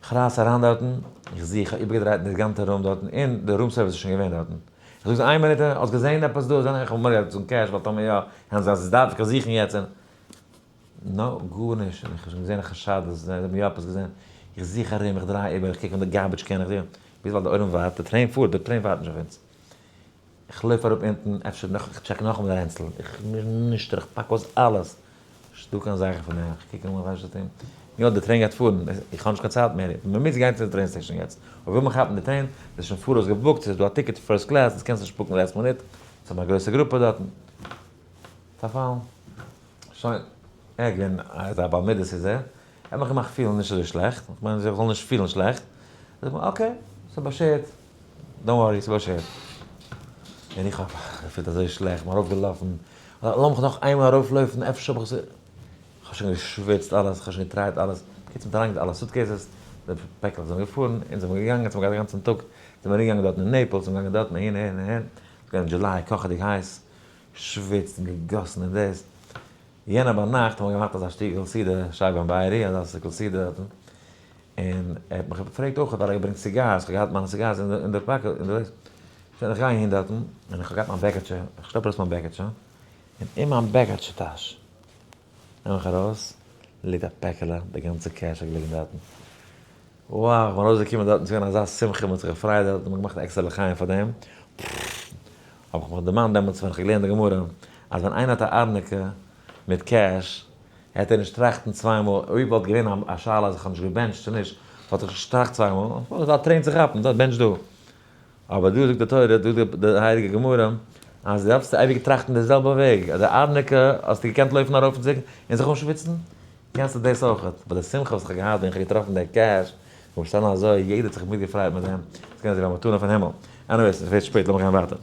איך רייס אריין דארטן, איך זוך, איך האב איבערגעדרייט די גאנצע room דארטן, און די room service איז שוין געווען דארטן. איך זאג זיי, איין מינוט, האסט געזען עפעס דא? איך האב מורא געהאט צו זאגן cash, ווייל טאמער יא, קען זיין אז עס דארף איך זוכן יעצט, און no, גארנישט, און איך האב שוין געזען א חשד אז זיי האבן יא עפעס געזען, איך זוך ארום, איך דריי איבער, איך קוק אין די garbage can, איך זוך, ביז ווייל די עולם ווארט, די train פארט, די train ווארט נישט אויף אונז. איך לויף אראפ אונטן, אפשר נאך, איך check נאכאמאל די רענצל, איך נישטער, איך פאק אויס אלעס, נישטא קיין זכר פון דעם, איך קוק אן, איך ווייס נישט וואס טון, יא די train גייט פארן, איך האב נישט קיין צייט מער, מען מוז גיין צו די train station יעצט, אויב וויל מען כאפן די train, איז שוין פאראויס געבוקט, ס'איז דא א ticket first class, דאס קענסטו נישט book ן last minute, ס'איז א גרויסע גרופע דארטן, פארפאלן. שוין, ער איז געווען אזא בעל מידות איז ער, ער האט מיך געמאכט פילן נישט אזוי שלעכט, איך מיין איך זאל נישט פילן שלעכט, זאגט מיר okay, ס'איז באשערט, don't worry, ס'איז באשערט. און איך האב געפילט אזוי שלעכט, כ'בין ארויפגעלאפן, לאמיך נאך איינמאל ארויפלויפן, אפשר האב איך עס, כ'האב שוין געשוויצט אלעס, כ'האב שוין געטרייט אלעס, בקיצור מ'האט אריינגעלייגט אלע suitcases, די פעקלעך זענען געפארן, אונז זעמיר געגאנגען, אונז האבן געהאט א גאנצן טאג, זעמיר ארומגעגאנגען דארטן אין נעפלס, זעמיר געגאנגען דארטן אהין אהין אהין, ס'איז געווען July, קאכעדיג הייס, געשוויצט און געגאסן און דאס. יענע ביינאכט האבן מיר געמאכט אזא שטיקל סעודה, שי בן בארי, אזא שטיקל סעודה דארטן, און ער האט מיך געפרעגט אויך ווייל ער האט געברענגט cigars, כ'האב געהאט מיינע cigars אין די pocket, אין די דאס, שוין איך גיי אהין דארטן, און איך האב געהאט מיין בעקעטשע, איך שלעפ ארויס מיין בעקעטשע, און אין מיין בעקעטשע טאש, נעם איך ארויס, ליגט א פעקעלע, די גאנצע cash איז געליגן דארטן. wow, איך בין ארויסגעקומען דארטן, ס'איז געווען אזא שמחה, מ'האט זיך געפריידט דארטן, מ'האט געמאכט עקסטער לחיים פאר דעם. האב איך מיך דערמאנט דעמאלטס ווען איך האב געלערנט די גמרא, אז ווען איינער האט א ארנקי מיט cash, העט ער נישט טראכטן צוויי מאל, אויב וואלט געווען א שאלה אז איך האב נישט געבענטשט צו נישט, וואלט איך נישט געטראכט צוויי מאל, אזא train צו כאפן, דארט בענטש דא. אבער דא זאגט די תורה, דא זאגט די הייליגע גמרא, אז דו דארפסט אייביג טראכטן די זעלבע וועג, אז די ארנקי האסטו געקענט לויפן ארויף און צוריק און זיך אנשוויצן, קענסטו דאס אויך, אבער די שמחה וואס איך האב געהאט ווען איך האב געטראפן די cash, איך בין געשטאנען אזוי, יעדער האט זיך מיטגעפרייט מיט דעם, עס קען זיין א מתנה פון הימל. anyways, עס ווערט שפעט, לאמיר גיין ווייטער.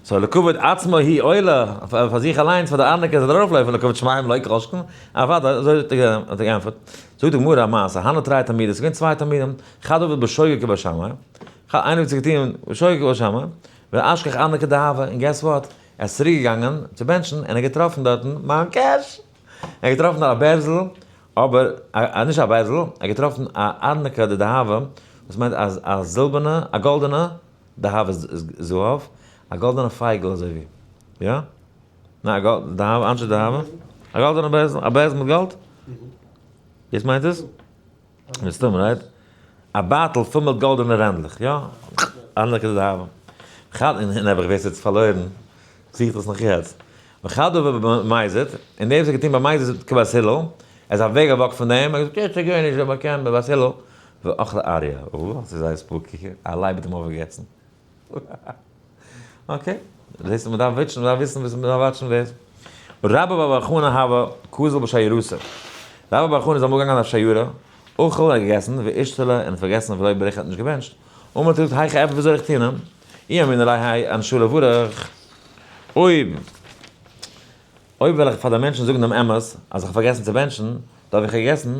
so לכבוד עצמו היא עולה, פאר זיך אליינס, פאר די ארנקי זאל ער ארויפלויפן, לכבוד שמים לא כל שכן, אוודאי, אזוי האט ער געענטפערט. זאגט די גמרא א מעשה, הנהו תרי תלמידי, עס איז געווען צוויי תלמידים, חד עבד בשוגג כבית שמאי, איינער האט זיך געטון בשוגג כבית שמאי, ואשכח ארנקא דהבא, און guess what, ער איז צוריק געגאנגען צו בענטשן און ער האט געטראפן דארטן מיין cash! ער האט געטראפן דארט א בערזל, אבער נישט א בערזל, ער האט געטראפן א ארנקא דדהבא, וואס מיינט אז א זילבערנע, א גאלדענע, דהב איז זהב, א גאלדענע פייגל אזוי ווי, יא? ניין א גאלד, דהב, אנשי דהבא, א גאלדענע בערזל, א בערזל מיט גאלד? דאס מיינט עס? מסתמא, right? א בייטל פול מיט גאלדענע רענדלעך, יא? אנדערע כדי האבן. וכד, און נעבעך ווער ס'האט עס פארלוירן, זוכט עס נאך יעצט. וכד במזיד, און דער וואס האט געטון במזיד כבית הלל, ער איז אוועק געוואקט פון דעם, ער האט געזאגט, יעצט גיי נישט באקען בבית הלל, ואכל אריה, אוי, ס'איז זייער spooky, א לייב האט אים אויפגעגעסן. okay, זעסט מען דארף וויטשן, מען דארף וויסן וואס מען דארף וואטשן ווער. רבה בר בר חנה הוה קאזיל בשיירתא. רבה בר חנה איז אמאל געגאנגען אויף שיירה, אכל ער האט געגעסן, ואשתלי און האט פארגעסן ולא בריך האט נישט געבענטשט. אמר האט ער געזאגט היכי עביד ווי זאל איך טון? אי אמינא ליה האי אנשא לברך. אויב אויב וועל איך פאר די מענטשן זאגן דעם אמת אז איך האב פארגעסן צו בענטשן, דארף איך געגעסן.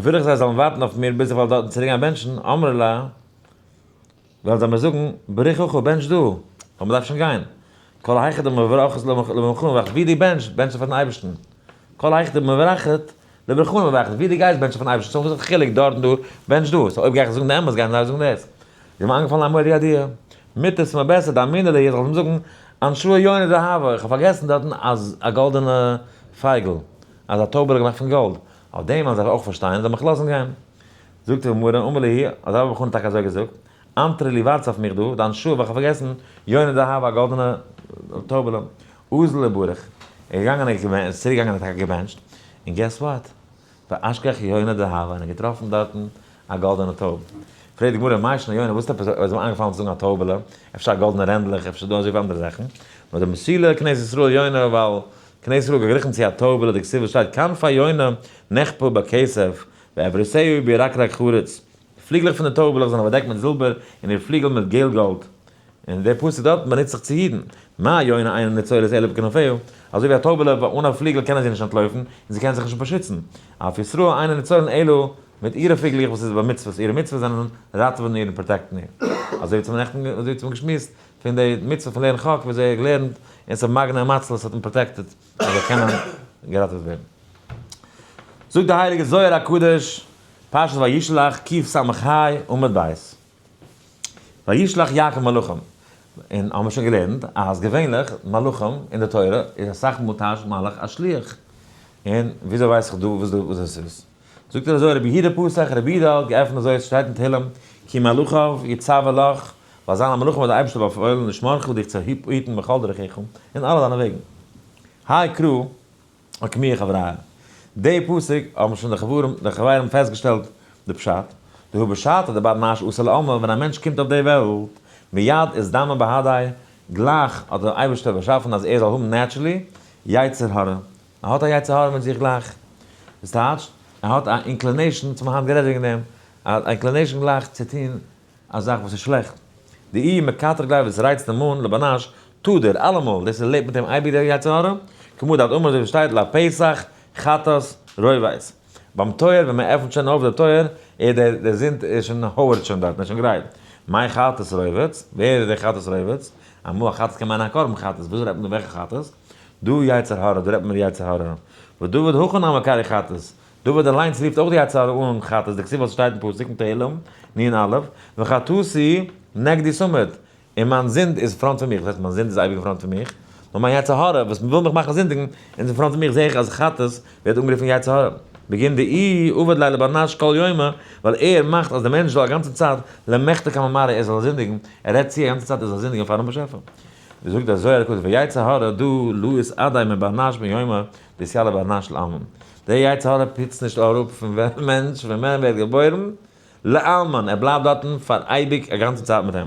וויל איך זיי זאלן ווארטן אויף מיר ביז איך וועל דארטן צוריק גיין בענטשן, אמרי לה, וועלן זיי מיר זאגן, בריך אכל, בענטש דא, ווייל מען דארף שוין גיין. כל היכא דמברכת לברכהן מברכת, ווי דו בענטשסט, בענטשסטו פארן אייבערשטן. כל היכא דמברכת לברכהן מברכת, ווי דו גייסט בענטשסטו פארן אייבערשטן, so וואס איז די חילוק דארט און דא, בענטש דא, so אויב גיי איך זאגן די אמת גייען זיי זאגן דאס. איז מיר איינגעפאלן א מורא'דיגע idea, מוטב ס'איז מיר בעסער דאמינא להו, איך זאל אים זאגן, אנשאי יונה דהבא, איך האב פארגעסן דארטן אז א גאלדענע פייגל, אז א טויבעלע געמאכט פון גאלד, אויף דעם וועלן זיי אויך פארשטיין, זאל מיך לאזן גיין. זאגט די גמרא, אמר להו, אז רבה בר חנה האט טאקע אזוי געזאגט, אנטרו לי ווארטס אויף מיך דא, דאנשאי ווייל איך האב פארגעסן, יונה דהבא א גאלדענע טויבעלע, אזל ובריך, ער איז געגאנגען און איז צוריק געגאנגען און האט טאקע געבענטשט, און guess what? ואשכח יונה דהבא און ער האט געטראפן דארטן א גאלדענע טויב. פרעגט די גמרא, מאי שנא יונה, וואס עפעס איז אים איינגעפאלן צו זאגן א טויבעלע, אפשר א גאלדענע רענדלעך, אפשר דא אזוי ווי אנדערע זאכן, נאר דמתילה כנסת ישראל יונה, ווייל כנסת ישראל געגליכן צו א טויבעלע, דכתיב וואס שטייט כנפי יונה נחפו בכסף, ואברותיה בירקרק חרוץ. די פליגלעך פון די טויבעלעך זענען באדעקט מיט זילבער, און איר פליגל מיט געל גאלד. און דער פסוק דארט באנוצט זיך צו אידן, מה יונה אינה ניצולת אלא בכנפיה, אזוי ווי א טויבעלע אן א פליגל קענען זי נישט אנטלויפן, און זי קען זיך נישט באשיצן, אף ישראל אינה ניצולין אלא מיט אירע פליגלעך וואס איז במצוות, אירע מצוות זענען ראטעווען איר און protect ן איר. אזוי ווי צום נעכטן, אזוי ווי צום געשמועסט פון די מצוה פון לערנען חק ווי אזוי ער האט געלערנט און ס'איז מגנא ומציל, ס'האט אים protected ער זאל קענען געראטעוועט ווערן. זאגט די הייליגע זוהר הקדוש, פרשת וישלח, קס"ה, עמוד ב'. וישלח יעקב מלאכים, און האבן מיר שוין געלערנט אז געווענליך מלאכים אין די תורה איז אסאך מאל טייטש מלאך א שליח, און וויאזוי ווייס איך דא וואס דא וואס דאס איז? זאגט ער אזוי רבי יהודה פתח, רבי יהודה האט געעפנט אזוי עס שטייט אין תהלים כי מלאכיו יצוה לך, ווייל זיינע מלאכים האט דער אייבערשטער באפוילן לשמרך דיך צו היטן בכל דרכיך אין אלע דיינע וועגן. האי קרא אוקמוה חבריא. די פסוק האבן שוין די חברים די חברים פעסטגעשטעלט די פשט, דהא בשעתא דבר נש אתי לעלמא ווען א מענטש קומט אויף די וועלט, מיד אזדמן בהדיה, גלייך האט דער אייבערשטער באשאפן אז ער זאל האבן naturally יצר הרע, ער האט א יצר הרע מיט זיך גלייך, דאס טייטשט ער האט א inclination, צו מ'האט היינט גערעדט וועגן דעם, א inclination גלייך צו טון א זאך וואס איז שלעכט. דאיהו מקטרג ליה וואס רייצט אים אן, לבר נש, תדיר, אלעמאל, דאס איז לעבט מיט אים אייביג דער יצר הרע, כמה דאת אמר אזוי ווי שטייט לפתח חטאת רובץ. ביים טויער ווען מען עפנט שוין אויף די טויער, איז דער דער זינד איז שוין הויערט שוין דארט, מען איז שוין גרייט. מאי חטאת רובץ? ווער איז דער חטאת רובץ? אמאל א חטאת קען מיינען א קרבן חטאת, וואס רעדט מען דא וועלכע חטאת? דא יצר הרע, דא רעדט מען יצר הרע. ודוד הכי נמי קרי חטאת, דוד אליינס רופט אויך די יצר הרע אן חטאת, דכתיב וואס שטייט אין פסוק אין תהלים, נ א, וחטאתי נגדי תמיד, און מיין זינד איז front פון מיך, וואס הייסט מיין זינד איז אייביג אין front פון מיך? נאר מיין יצר הרע וואס וויל מיך מאכן זינדיגן איז אין front פון מיך, זע איך אז חטאת ווערט אנגערופן יצר הרע. בגין דאיהו עביד ליה לבר נש כל יומא, ווייל ער מאכט אז דער מענטש זאל א גאנצע צייט למחטי קמי מריה ער זאל זינדיגן, ער רעדט צו א גאנצע צייט ער זאל זינדיגן פארן באשעפער. ווי זאגט דער זוהר הקדוש ויצר הרע דא לא אתעדי מבר נש מיומא דאתיליד בר נש לעלמין. דער יצר הרע פוצט נישט אראפ פון מענטש ווען מען ווערט געבוירן, לעלמין, ער בלייבט דארטן פאר אייביג א גאנצע צייט מיט אים.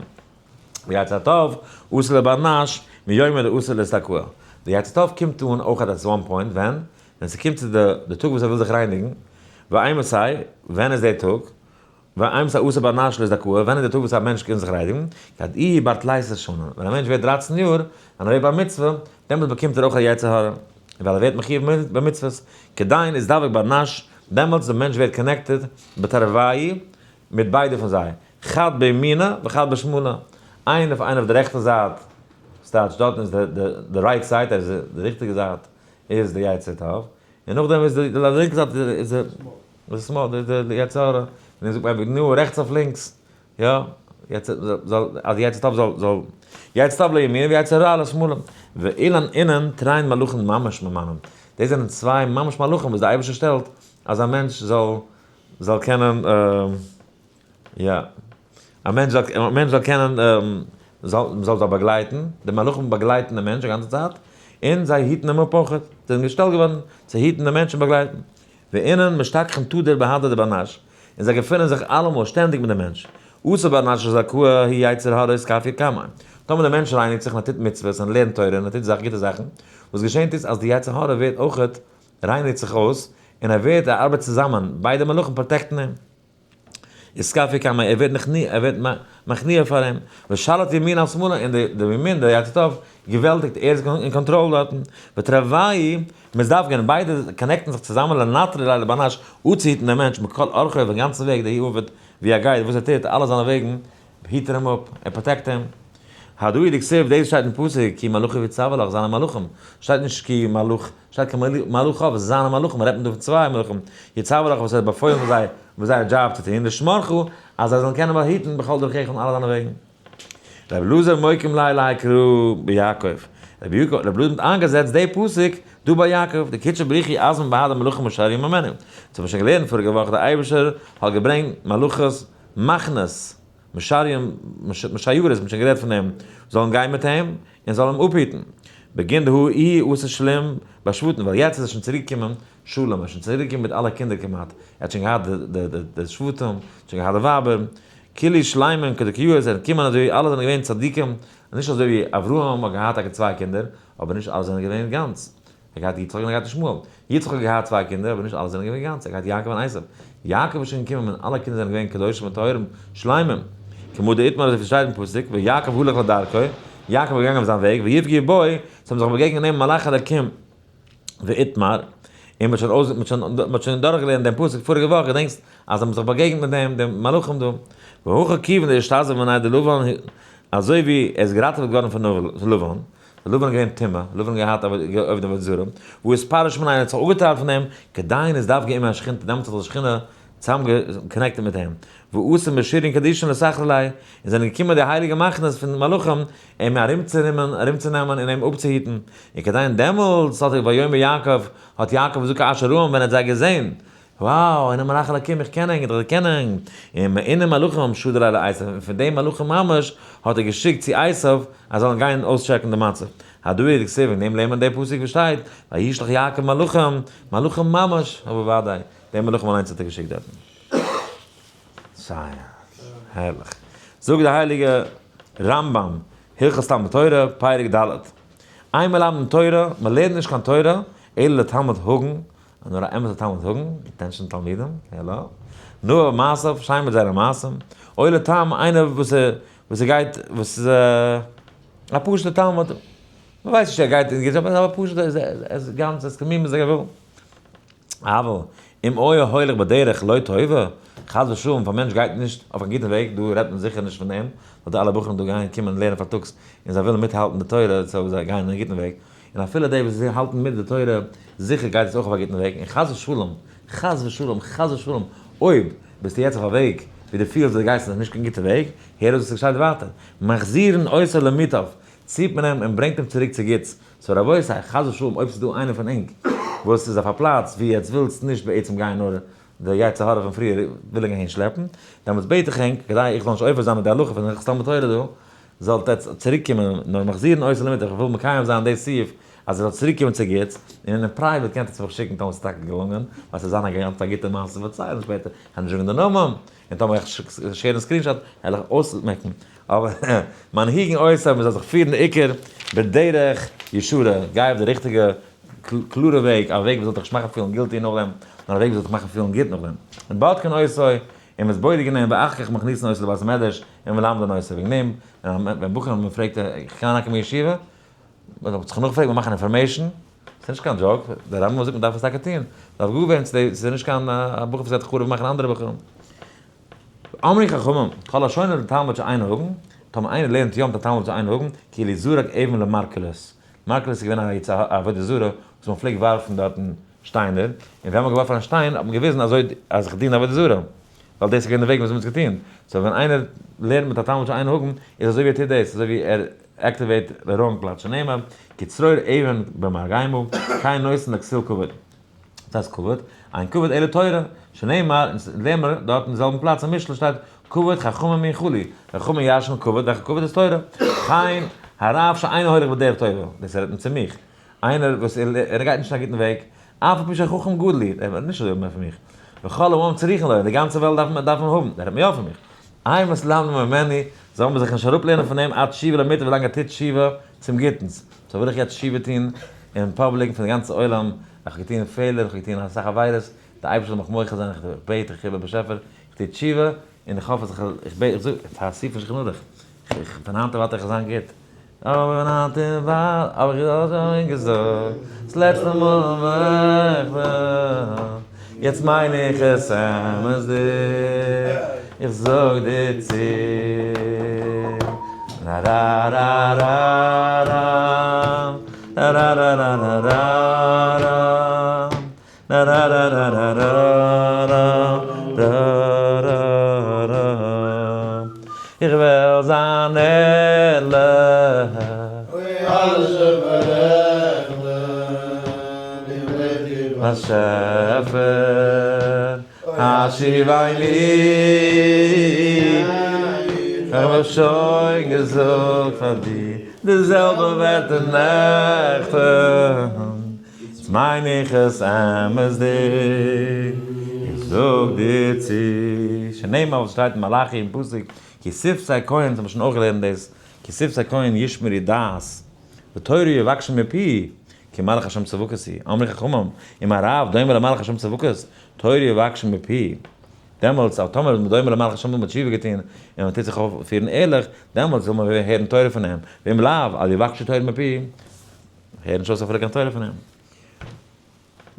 ויצר הטוב אתא לבר נש מיומא דאתא לאתדכאה. די יצר טוב קומט אן אויך at one point ווען? ווען ס'קומט צו די די טאג וואס ער וויל זיך רייניגן, ואימתי, ווען איז די טאג? ואימתי אתא בר נש לאתדכאה, ווען איז די טאג וואס א מענטש קען זיך רייניגן? כד איהו בר תליסר שנין, ווען א מענטש ווערט 13 יאר, און ער ווערט בר מצוה, דעמאלטס באקומט ער אויך א יצר הרע, ווייל ער ווערט מחיוב במצוות, כדין אזדווג בר נש, דעמאלטס די מענטש ווערט connected בתרווייהו מיט ביידע פון זיי, חד בימינא וחד בשמאלא, איין אויף איין אויף די רעכטע זייט, ס'טייטש דארטן איז די right side, איז די ריכטיגע זייט איז די יצר טוב, און נאכדעם איז די לינקע זייט איז די שמאל, די יצר הרע, און זאגט מען נו רעכטס אויף לינקס, יא, יצר זאל, אז יצר טוב זאל זאל, יצר טוב לימין ויצר רע לשמאל, ואילן אינון תרין מלאכין ממש ממנן, דאס זענען צוויי ממש מלאכים וואס די אייבערשטער שטעלט אז א מענטש זאל זאל קענען יא, א מענטש זאל א מענטש זאל קענען זאל מ'זאל זיי באגלייטן, די מלאכים באגלייטן די מענטש א גאנצע צייט, און זיי היטן אים אפ אויך, זיי זענען געשטעלט געווארן צו היטן די מענטש און באגלייטן. ואינון משתכחין תדיר בהדי דבר נש, און זיי געפינען זיך אלעמאל שטענדיג מיט דעם מענטש. אתא בר נש לאתדכאה הוא יצר הרע אתכפיא קמיה. טאמער דער מענטש רייניגט זיך און ער טוט מצוות און לערנט תורה און ער טוט זאכן גוטע זאכן, וואס געשענט איז אז די יצר הרע ווערט אויכעט רייניגט זיך אויס, און ער ווערט, ער ארבעט צוזאמען, ביידע מלאכים protect ן אים. אתכפיא קמיה, ער ווערט נכנע, ער ווערט מכניע פאר אים. ושליט ימין על שמאלא, און די ימין, די יצר טוב, געוועלטיגט, ער איז אין קאנטראל דארטן. ותרוייהו מזדווגין, ביידע connect ן זיך צוזאמען לנטרא ליה לבר נש, אפצוהיטן דעם מענטש מכל אורחוי אויפן גאנצן וועג, דהוא עביד, ווי ער גייט, וואס ער טוט, אלע זיינע וועגן, היט ער אים אפ, ער protect אים. הדא הוא דכתיב, דאס שטייט אין פסוק, כי מלאכיו יצוה לך, זיינע מלאכים, שטייט נישט כי מלאך, שטייט כי מלאכיו, זיינע מלאכים, רעדט מען דא פון צוויי מלאכים, יצוה לך וואס ער האט באפוילן פאר זיי, וואס זייער דזשאב צו טון, לשמרך, אז זיי זאלן קענען באהיטן בכל דרכיך אין אלע דיינע וועגן. רבי אלעזר מוקים ליה להאי קרא ביעקב, רבי אלעזר האט איינגעזעצט די פסוק דא ביי יעקב, דקודשא בריך הוא אזמין בהדי מלאכים משריים ממנו, אונז האבן שוין געלערנט פאריגע וואך, דער אייבערשטער האט געברענגט מלאכות מחנות, משרים, משיירות, מ'האט שוין גערעדט פון דעם, זאלן גיין מיט אים, און זאלן אים אפהיטן. בגין דהא איהו אתא שלים בשבטין, ווייל יעצט איז ער שוין צוריק געקומען שלום, ער איז שוין צוריק געקומען מיט אלע קינדער כמעט, ער האט שוין געהאט די שבטים, ער האט שוין געהאט די ווייבער, כולהו שלימין כדקייהו, זיי זענען געקומען אזוי ווי אלע זענען געווען צדיקים, נישט אזוי ווי אברהם האט געהאט טאקע צוויי קינדער, אבער נישט אלע זענען געווען גאנץ. ער האט געהאט יצחק און ער האט געהאט ישמעאל. יצחק האט געהאט צוויי קינדער, אבער נישט אלע זענען געווען גאנץ. ער האט געהאט יעקב און עשו. יעקב איז שוין געקומען ווען אלע קינדער זענען געווען קדושים וטהורים שלמים. כמה דאיתמר אזוי ווי ס'שטייט אין פסוק, ויעקב הלך לדרכו, יעקב איז געגאנגען אויף זיין וועג, ויפגעו בו, ס'האבן זיך באגעגנט אין אים מלאכי אלקים, ואיתמר, און מ'האט שוין אויס, מ'האט שוין, מ'האט שוין דורכגעלערנט דעם פסוק פאריגע וואך, געדענקסט אז זיי האבן זיך באגעגנט מיט דעם, די מלאכים דא. והכא כיוון דאשתזיב מיניה דלבן, אזוי ווי ער איז געראטעוועט געווארן פון לבן, לבן איז געווען טמא, לבן האט געהאט עובדי עבודה זרה, והוא אתפרש מיניה האט זיך אפגעטיילט פון אים, כדין אזדווגה עמיה שכינתא, דעמאלטס האט זיך די שכינה צוזאם connected מיט אים, ואתו משריין קדישין לסכלא ליה, און זענען געקומען די הייליגע מחנות פון מלאכים אים ארומצונעמען ארומצונעמען און אים אפצוהיטן, און כדין דעמאלטס האט ויאמר יעקב, האט יעקב געזאגט כאשר ראם ווען ער האט זיי געזען, wow, הנה מלאכי אלקים, איך קען ענק, איך דערקען ענק. און מאינון מלאכים שדר ליה לעשו, און פון די מלאכים ממש האט ער געשיקט צו עשו, אז זאלן גיין אויסטשעקן די מצב. הדא הוא דכתיב, אין דעם לערנט מען די פסוק וואס שטייט, וישלח יעקב מלאכים, מלאכים ממש, אבער וודאי, די מלאכים אליינס האט ער געשיקט דארטן. שיין. הערליך. זאגט די הייליגע רמב ם, הלכות תלמוד תורה, פרק ד', אין מלמדין תורה, מען לערנט נישט קיין תורה, אלא לתלמיד הגון, נאר א אמת'ע תלמיד הגון, attention תלמידים, העלא, נאה מעשיו, שיין מיט זיינע מעשים, או לתם, איינער וואס וואס ער גייט, וואס איז א פשוט'ע תלמיד, מען ווייסט נישט ער גייט אין גוט, אבער א פשוט'ע, ער איז גאנץ, ער איז תמימות'דיג, ער וויל. אבל אם היה הולך בדרך לא טובה, חס ושלום, א מענטש גייט נישט אויף א גוטן וועג, דא רעדט מען זיכער נישט פון דעם, ווייל די אלע בחורים דא גייען קומען לערנען פארטאגס און זיי ווילן מיטהאלטן די תורה, so זיי גייען אין א גוטן וועג, און אפילו די וואס זיי האלטן מיט די תורה, זיכער גייט עס אויך אויף א גוטן וועג, און חס ושלום, חס ושלום, חס ושלום, אויב ביסטו יעצט אויף א וועג ווי דו פילסט אז דו גייסט נישט קיין גוטע וועג, הער אויס וואס עס שטייט ווייטער, מחזירין אותו למוטב, ציט מען אים און ברענגט אים צוריק צו גוטס. so רבותי, חס ושלום אויב ס'איז דא איינער פון ענק וואס איז אויף א פלאץ ווי עטס ווילטס נישט בעצם גיין נאר די יצר הרע פון פריער וויל ענק אהין שלעפן, דעמאלטס בעט איך ענק, כדי איך זאל נישט עובר זיין מיט די הלכה פון הלכות תלמוד תורה דא, זאלט עטס צוריק קומען, נאר מחזירין אותו למוטב, איך וויל מקיים זיין די סעיף אז ער זאל צוריק קומען צו גוטס, און אין private קענט עטס מיך שיקן טאמער ס'איז טאקע געלונגען, ווייל ס'וועט זיין א גאנץ א גוטע מעשה פארציילן שפעטער, כ'גיי נישט זאגן די נאמען, און טאמער איך share ן screenshot וועל איך אויסמעקן, אבער מנהיגין אותו מ'זאל זיך פירן עיקר בדרך ישרה, גיי אויף די ריכטיגע קלארע וועג, א וועג וואס זאל דיך נישט מאכן פילן guilty נאכדעם, נאר א וועג וואס זאל דיך מאכן פילן גוט נאכדעם. און בודקין אותו, און מ'איז בודק אין אים ואחר כך מכניסין אותו לבית המדרש און מלמדין אותו, וועגן דעם ווען בחורים מ'פרעגט איך קען אריינקומען אין ישיבה, מ'האט זיך נאכגעפרעגט מיר מאכן information, ס'איז נישט קיין joke, דער רמב ם זאגט מ'דארף עס טאקע טון, מ'דארף גאר ווערן צו די, ס'איז נישט קיין א בחור וואס גייט חרוב מאכן אנדערע בחורים. אמרו חכמים, כל השונה לתלמיד שאינו הגון, טאמער איינער לערנט יא מיט א תלמיד שאינו הגון, כאילו זרק אבן למרקוליס. מרקוליס איז געווען א עבודה זרה וואס מען פלעגט ווארפן דארטן שטיינער, און ווען מ'האט געווארפן א שטיין האט מען געוויזן אזוי אז איך דין עבודה זרה, ווייל דאס איז געווען די וועג ווי אזוי מ'האט עס געטון. so ווען איינער לערנט מיט א תלמיד שאינו הגון, איז אזוי ווי ער טוט דאס, אזוי ווי ער activate די wrong פלאץ שנאמר, כי צרור אבן במרגמה, כן נותן לכסיל כבוד. וואס הייסט כבוד? אין כבוד אלא תורה, שנאמר, אונז לערן מיר דארט אין זעלבן פלאץ אין משלי שטייט, כבוד חכמים ינחלו, חכמים ירש'ן כבוד, וועלכע כבוד איז תורה? כן הרב שאינו הולך בדרך טובה, דאס רעדט מען צו מיך, איינער וואס ער גייט נישט אין א גוטן וועג, אף על פי שחכם גדול הוא, ער רעדט נישט אזוי מער פון מיך, וכל העם צריכין לו, די גאנצע וועלט דארף דארף אים האבן, ער רעדט מיר יא פון מיך, אימת למדין ממנו, זאל מען זיך נישט אראפלערנען פון אים עד שיבה למיתה ווילאנג ער טוט תשובה צום גוטנס, so וויל איך יעצט תשובה טון אין public פון די גאנצע עולם, איך האב געטון פעלער, איך האב געטון אסאך עבירות, די אייבערשטער זאל מיך מוחל זיין, איך בעט דיך איבער באשעפער, איך טו תשובה, און איך האף אז איך איך בעט איך זאג, פאר א סעיף אין שולחן ערוך, איך פון היינט און ווייטער איך וועל זיין גוט. אבער פון היינט און ווייטער האב איך דאס שוין געזאגט, ס'לעצטע מאל ווען איך וועל, יעצט מיין איך עס אמת'דיג, איך זאג דיר צו. רארארארארארארארארארארארארארארארארארארא איך וועל זיין ערליך. אוי אלע שבערעכלעך איך בעט דיר באשעפער השיבני איך האב שוין געזאגט פאר דיר די זעלבע ווערטער נעכטן. יעצט מיין איך עס אמת'דיג, איך זאג דיר צו, שנאמר וואס שטייט אין מלאכי אין פסוק, כי שפתי כהן, אונז האבן שוין אויך געלערנט דאס, כי שפתי כהן ישמרו דעת, ותורה יבקשו מפי, כי מלאך השם צבקות הוא, אמרו חכמים, אם הרב דומה למלאך השם צבקות, תורה יבקשו מפי, דעמאלטס אז טאמער איז מען דומה למלאך השם האט מען תשובה געטון און מען טוט זיך אויפפירן ערליך, דעמאלטס זאל מען הערן תורה פון אים, ואם לאו, אל יבקשו תורה מפי. הער נישט אויס אפילו קיין תורה פון אים.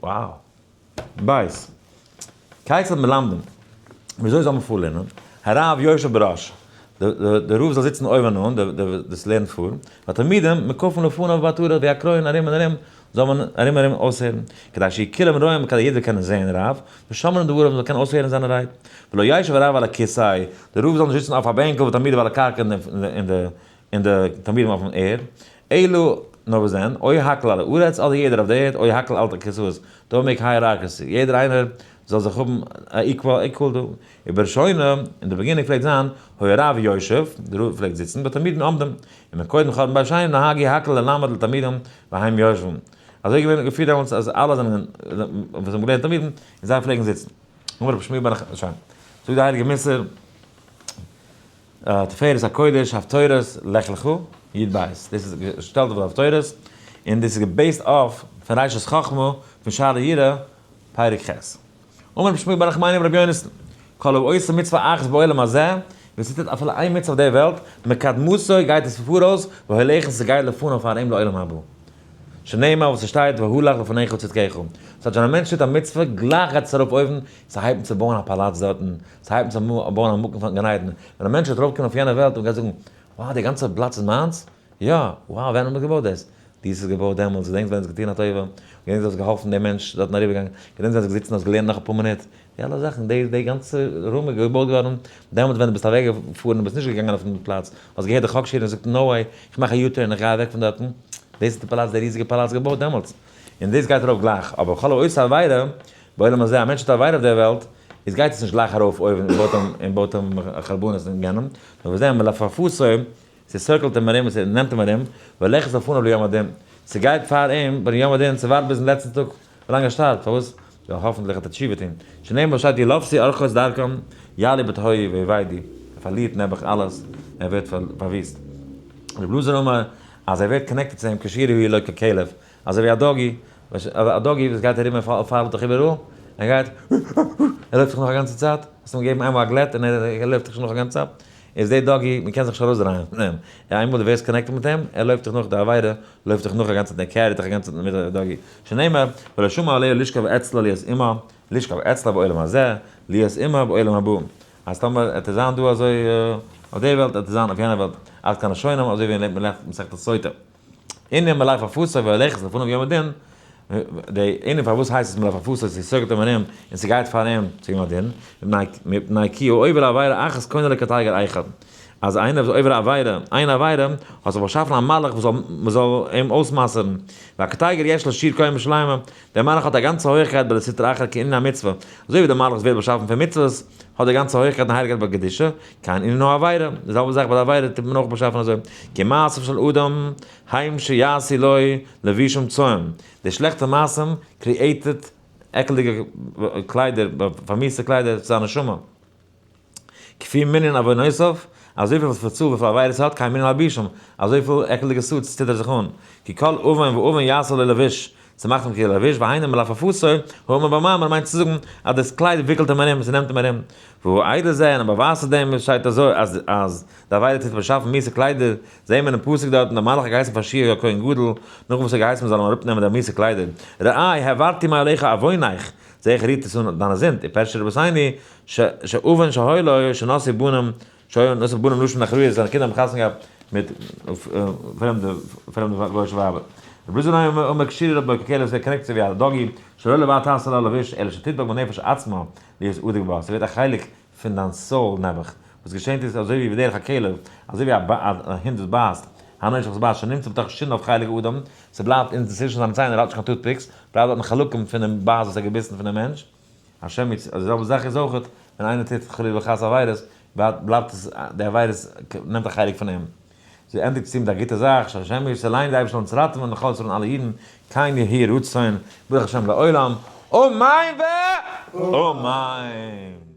Wow. בית. כיצד מלמדים? וויאזוי זאל מען פארלערנען? הרב יושב בראש. דער רב זאל זיצן אויבן אן, דער וואס לערנט פאר. והתלמידים מוקפין לפניו בעטרה ויקרוין ארום און ארום, זאל מען ארום ארום אויסהערן. כדי שיהיו כולם רואים, כדי יעדער קענען זען רב. ושומעים דבריו, מ'זאל קענען אויסהערן זיינע רייד. ולא ישב הרב על הכסא, דער רב זאל נישט זיצן אויף א בענקל ותלמידיו על הקרקע אין די און די תלמידים אויפן ערד, אלא נאר וואס דען, או הכל על הארץ, אדער יעדער אויף די ערד, או הכל על הכסאות, don't make hierarchies, יעדער איינער זאל זיך האבן א equal equal דא. ובראשונה, אין די beginning פלעגט זיין, היה הרב יושב, די רב פלעגט זיצן, ותלמידים עומדים, ומקודם חורבן בית שני נהגו הכל ללמד לתלמידים והם יושבים. אזוי איז געווען געפירט דעמאלטס אז אלע זענען וואס האבן געלערנט תלמידים, און זיי פלעגן זיצן. אמר רבי שמואל בר נחמני, שוין. זאגט די הייליגע מוסר. תפארת הקודש, הפטורת, לך לך, י ב. דאס איז געשטעלט אויף די הפטורת, און דאס איז גע base ט אויף פון ראשית חכמה פון שערי יראה, פרק ח'. אמר רבי שמואל בר נחמני אמר רבי יונתן, כל העושה מצוה אחת בעולם הזה, ווער ס'טוט אפילו איין מצוה אויף דער וועלט, מקדמתו גייט עס פאראויס, והולכת ס'גייט לפניו פאר אים לעולם הבא. שנאמר וואס ס'שטייט והלך לפניך צדקך. ס'הייסט ווען א מענטש טוט א מצוה גלייך גייט עס ארויף אויבן, ס'הייבט אן צו בויען א פאלאץ דארטן, ס'הייבט אן צו בויען א מקום פון גן עדן. ווען א מענטש וועט ארויפקומען אויף יענע וועלט און גייט זאגן, wow די גאנצע פלאץ איז מיינס? יא! wow ווען האט מען געבויט דאס? דו האסט עס געבויט דעמאלטס, געדענקסט ווען דו האסט געטון א טובה? געדענקסט ווען דו האסט געהאלפן דעם מענטש דארטן אריבערגיין? געדענקסט ווען דו האסט געזיצן און האסט געלערנט נאך אפאר מינוט? די אלע זאכן, די די גאנצע room איז געבויט געווארן דעמאלטס ווען דו ביסט אוועק געפארן און ביסט נישט געגאנגען אויפן פלאץ, האסט געהערט די חק שיעור און געזאגט no way, איך מאך א U-turn איך גיי אוועק פון דארטן, דאס איז די פאלאץ, די ריזיגע פאלאץ געבויט דעמאלטס, און דאס גייט ארויף גלייך, אבער כל העושה עבירה בעולם הזה, א מענטש טוט עבירה אויף דער וועלט, איז גייט עס נישט גלייך ארויף אויבן און בויט אים און בויט אים חרבנות אין גיהנום, נאר וואס דען מלפפתו, ס' circle ט אים ארום און ס'נעמט אים ארום, והולכת לפניו ליום הדין, ס'גייט פאר אים ביי יום הדין, ס'ווארט ביזן לעצטן טאג ווילאנג ער שטארבט, פארוואס? ווייל האפנטליך וועט ער תשובה טון, שנאמר שטייט ילפתו ארחות דרכם יעלו בתהו ויאבדו, ער פארלירט נעבעך אלעס, ער ווערט פארוויסט. רבי אלעזר אמר אז ער ווערט connected צו אים קשורה היא לו ככלב, אזוי ווי א doggy, א doggy וואס גייט ארום און פארט דיך איבעראל, ער גייט ער לויפט דיך נאך א גאנצע צייט, האסט אים געגעבן איינמאל א גלעט און ער לויפט דיך שוין נאך א גאנצע צייט, איז די doggy, מען קען זיך נישט ארויסדרייען פון אים, איינמאל דו ווערסט connected מיט אים, ער לויפט דיך נאך, די עבירה לויפט דיך נאך א גאנצע צייט, ער carry ט דיך א גאנצע צייט מיט די doggy, שנאמר, ולא שמע עליה לשכב אצלה להיות עמה, לשכב אצלה בעולם הזה, להיות עמה בעולם הבא, אז טאמער עט ער זיין דא אזוי אויף די וועלט, עט ער זיין אויף יענע וועלט, עד כאן לשונם, אזוי ווי מען לערנט מסכת סוטה. ענין מלפפתו והולכת לפניו יום הדין, די ענין פארוואס הייסט עס מלפפתו ס' circle ט אים ארום און ס'גייט פאר אים צו יום הדין, מפני כי הוא עובר עבירה אחת קונה לו קטיגור אחד, אז איינער וואס עובר עבירה, איין עבירה, האט זיך באשאפן א מלאך וואס זאל מ'זאל אים אויסמסר'ן, והקטיגור יש לו שיעור קומה שלימה, דער מלאך האט א גאנצע הויכקייט ביי די סטרא אחרא כענין המצוה, אזוי ווי דער מלאך וואס ווערט באשאפן פון מצוות האט די גאנצע הויכקייט און הייליגקייט ביי קדושה, כן ענין העבירה, די זעלבע זאך ביי די עבירה טוט מען אויך באשאפן אזוי, כי מעשיו של אדם הם שיעשו לו לבושים צואים, די שלעכטע מעשים created עקלדיגע קליידער, פארמיאוס'טע קליידער צו זיין נשמה. כפי מנין עוונותיו, אזויפיל וואס פארצאלט וויפיל עבירות ער האט, כן מנין מלבושים, אזויפיל עקלדיגע suits טוט ער זיך אן, כי כל עוון ועוון יעשה לו לבוש, ס'מאכט אים כאילו לבוש, והיינו מלפפתו, האמור במאמר מיינט צו זאגן אז דאס קלייד וויקלט אים ארום, ס'נעמט אים ארום. והוא עד לזה, און א באווייז צו דעם איז שטייט אזוי אז אז די עבירה טוט באשאפן מיאוס'ע קליידער, זעהן מיר אין פסוק דארטן דער מלאך האט געהייסן פאר יהושע הכהן גדול, נאך וואס ער האט געהייסן מ'זאל אים אראפנעמען די מיאוס'ע קליידער, ראה העברתי מעליך עוונך, זעה איך רירט עס אן דיינע זינד, ופירשו רבותינו שעוון שהיה לו שנשא בנים שהיה נושא בנים נשים נכריות זיינע קינדער האבן חתונה געהאט מיט פרעמדע פרעמדע גוי'אישע ווייבער. רבי אלעזר אומר קשורה לו ככלב ס'ווערט connected צו ווי א doggy שלא לבד תעשה לו לבוש אלא שתדבק בנפש עצמה להיות אדוק בה ס'ווערט א חלק פון דיין soul נעבעך וואס געשענט איז אזוי ווי בדרך הכלב אזוי ווי א הונט וואס בייסט הנושך וואס בייסט שנמצא בתוך שיניו חלק האדם ס'בלייבט אין צווישן זיינע ציינער ער האט נישט קיין toothpicks בלייבט דארטן חלקים פונעם בייס וואס ער האט געביסן פונעם מענטש. השם יצ די זעלבע זאך איז אויכעט ווען איינער טוט חלילה וחס עבירות, בלייבט עס, די עבירות נעמט א חלק פון אים. זי ענדיגט צו מיט א גוטע זאך, שהשם יצילנו די אייבערשטער זאל אונז ראטעווען וכל ישראל און אלע אידן, כן יהי רצון, ברוך השם לעולם, אמן ואמן!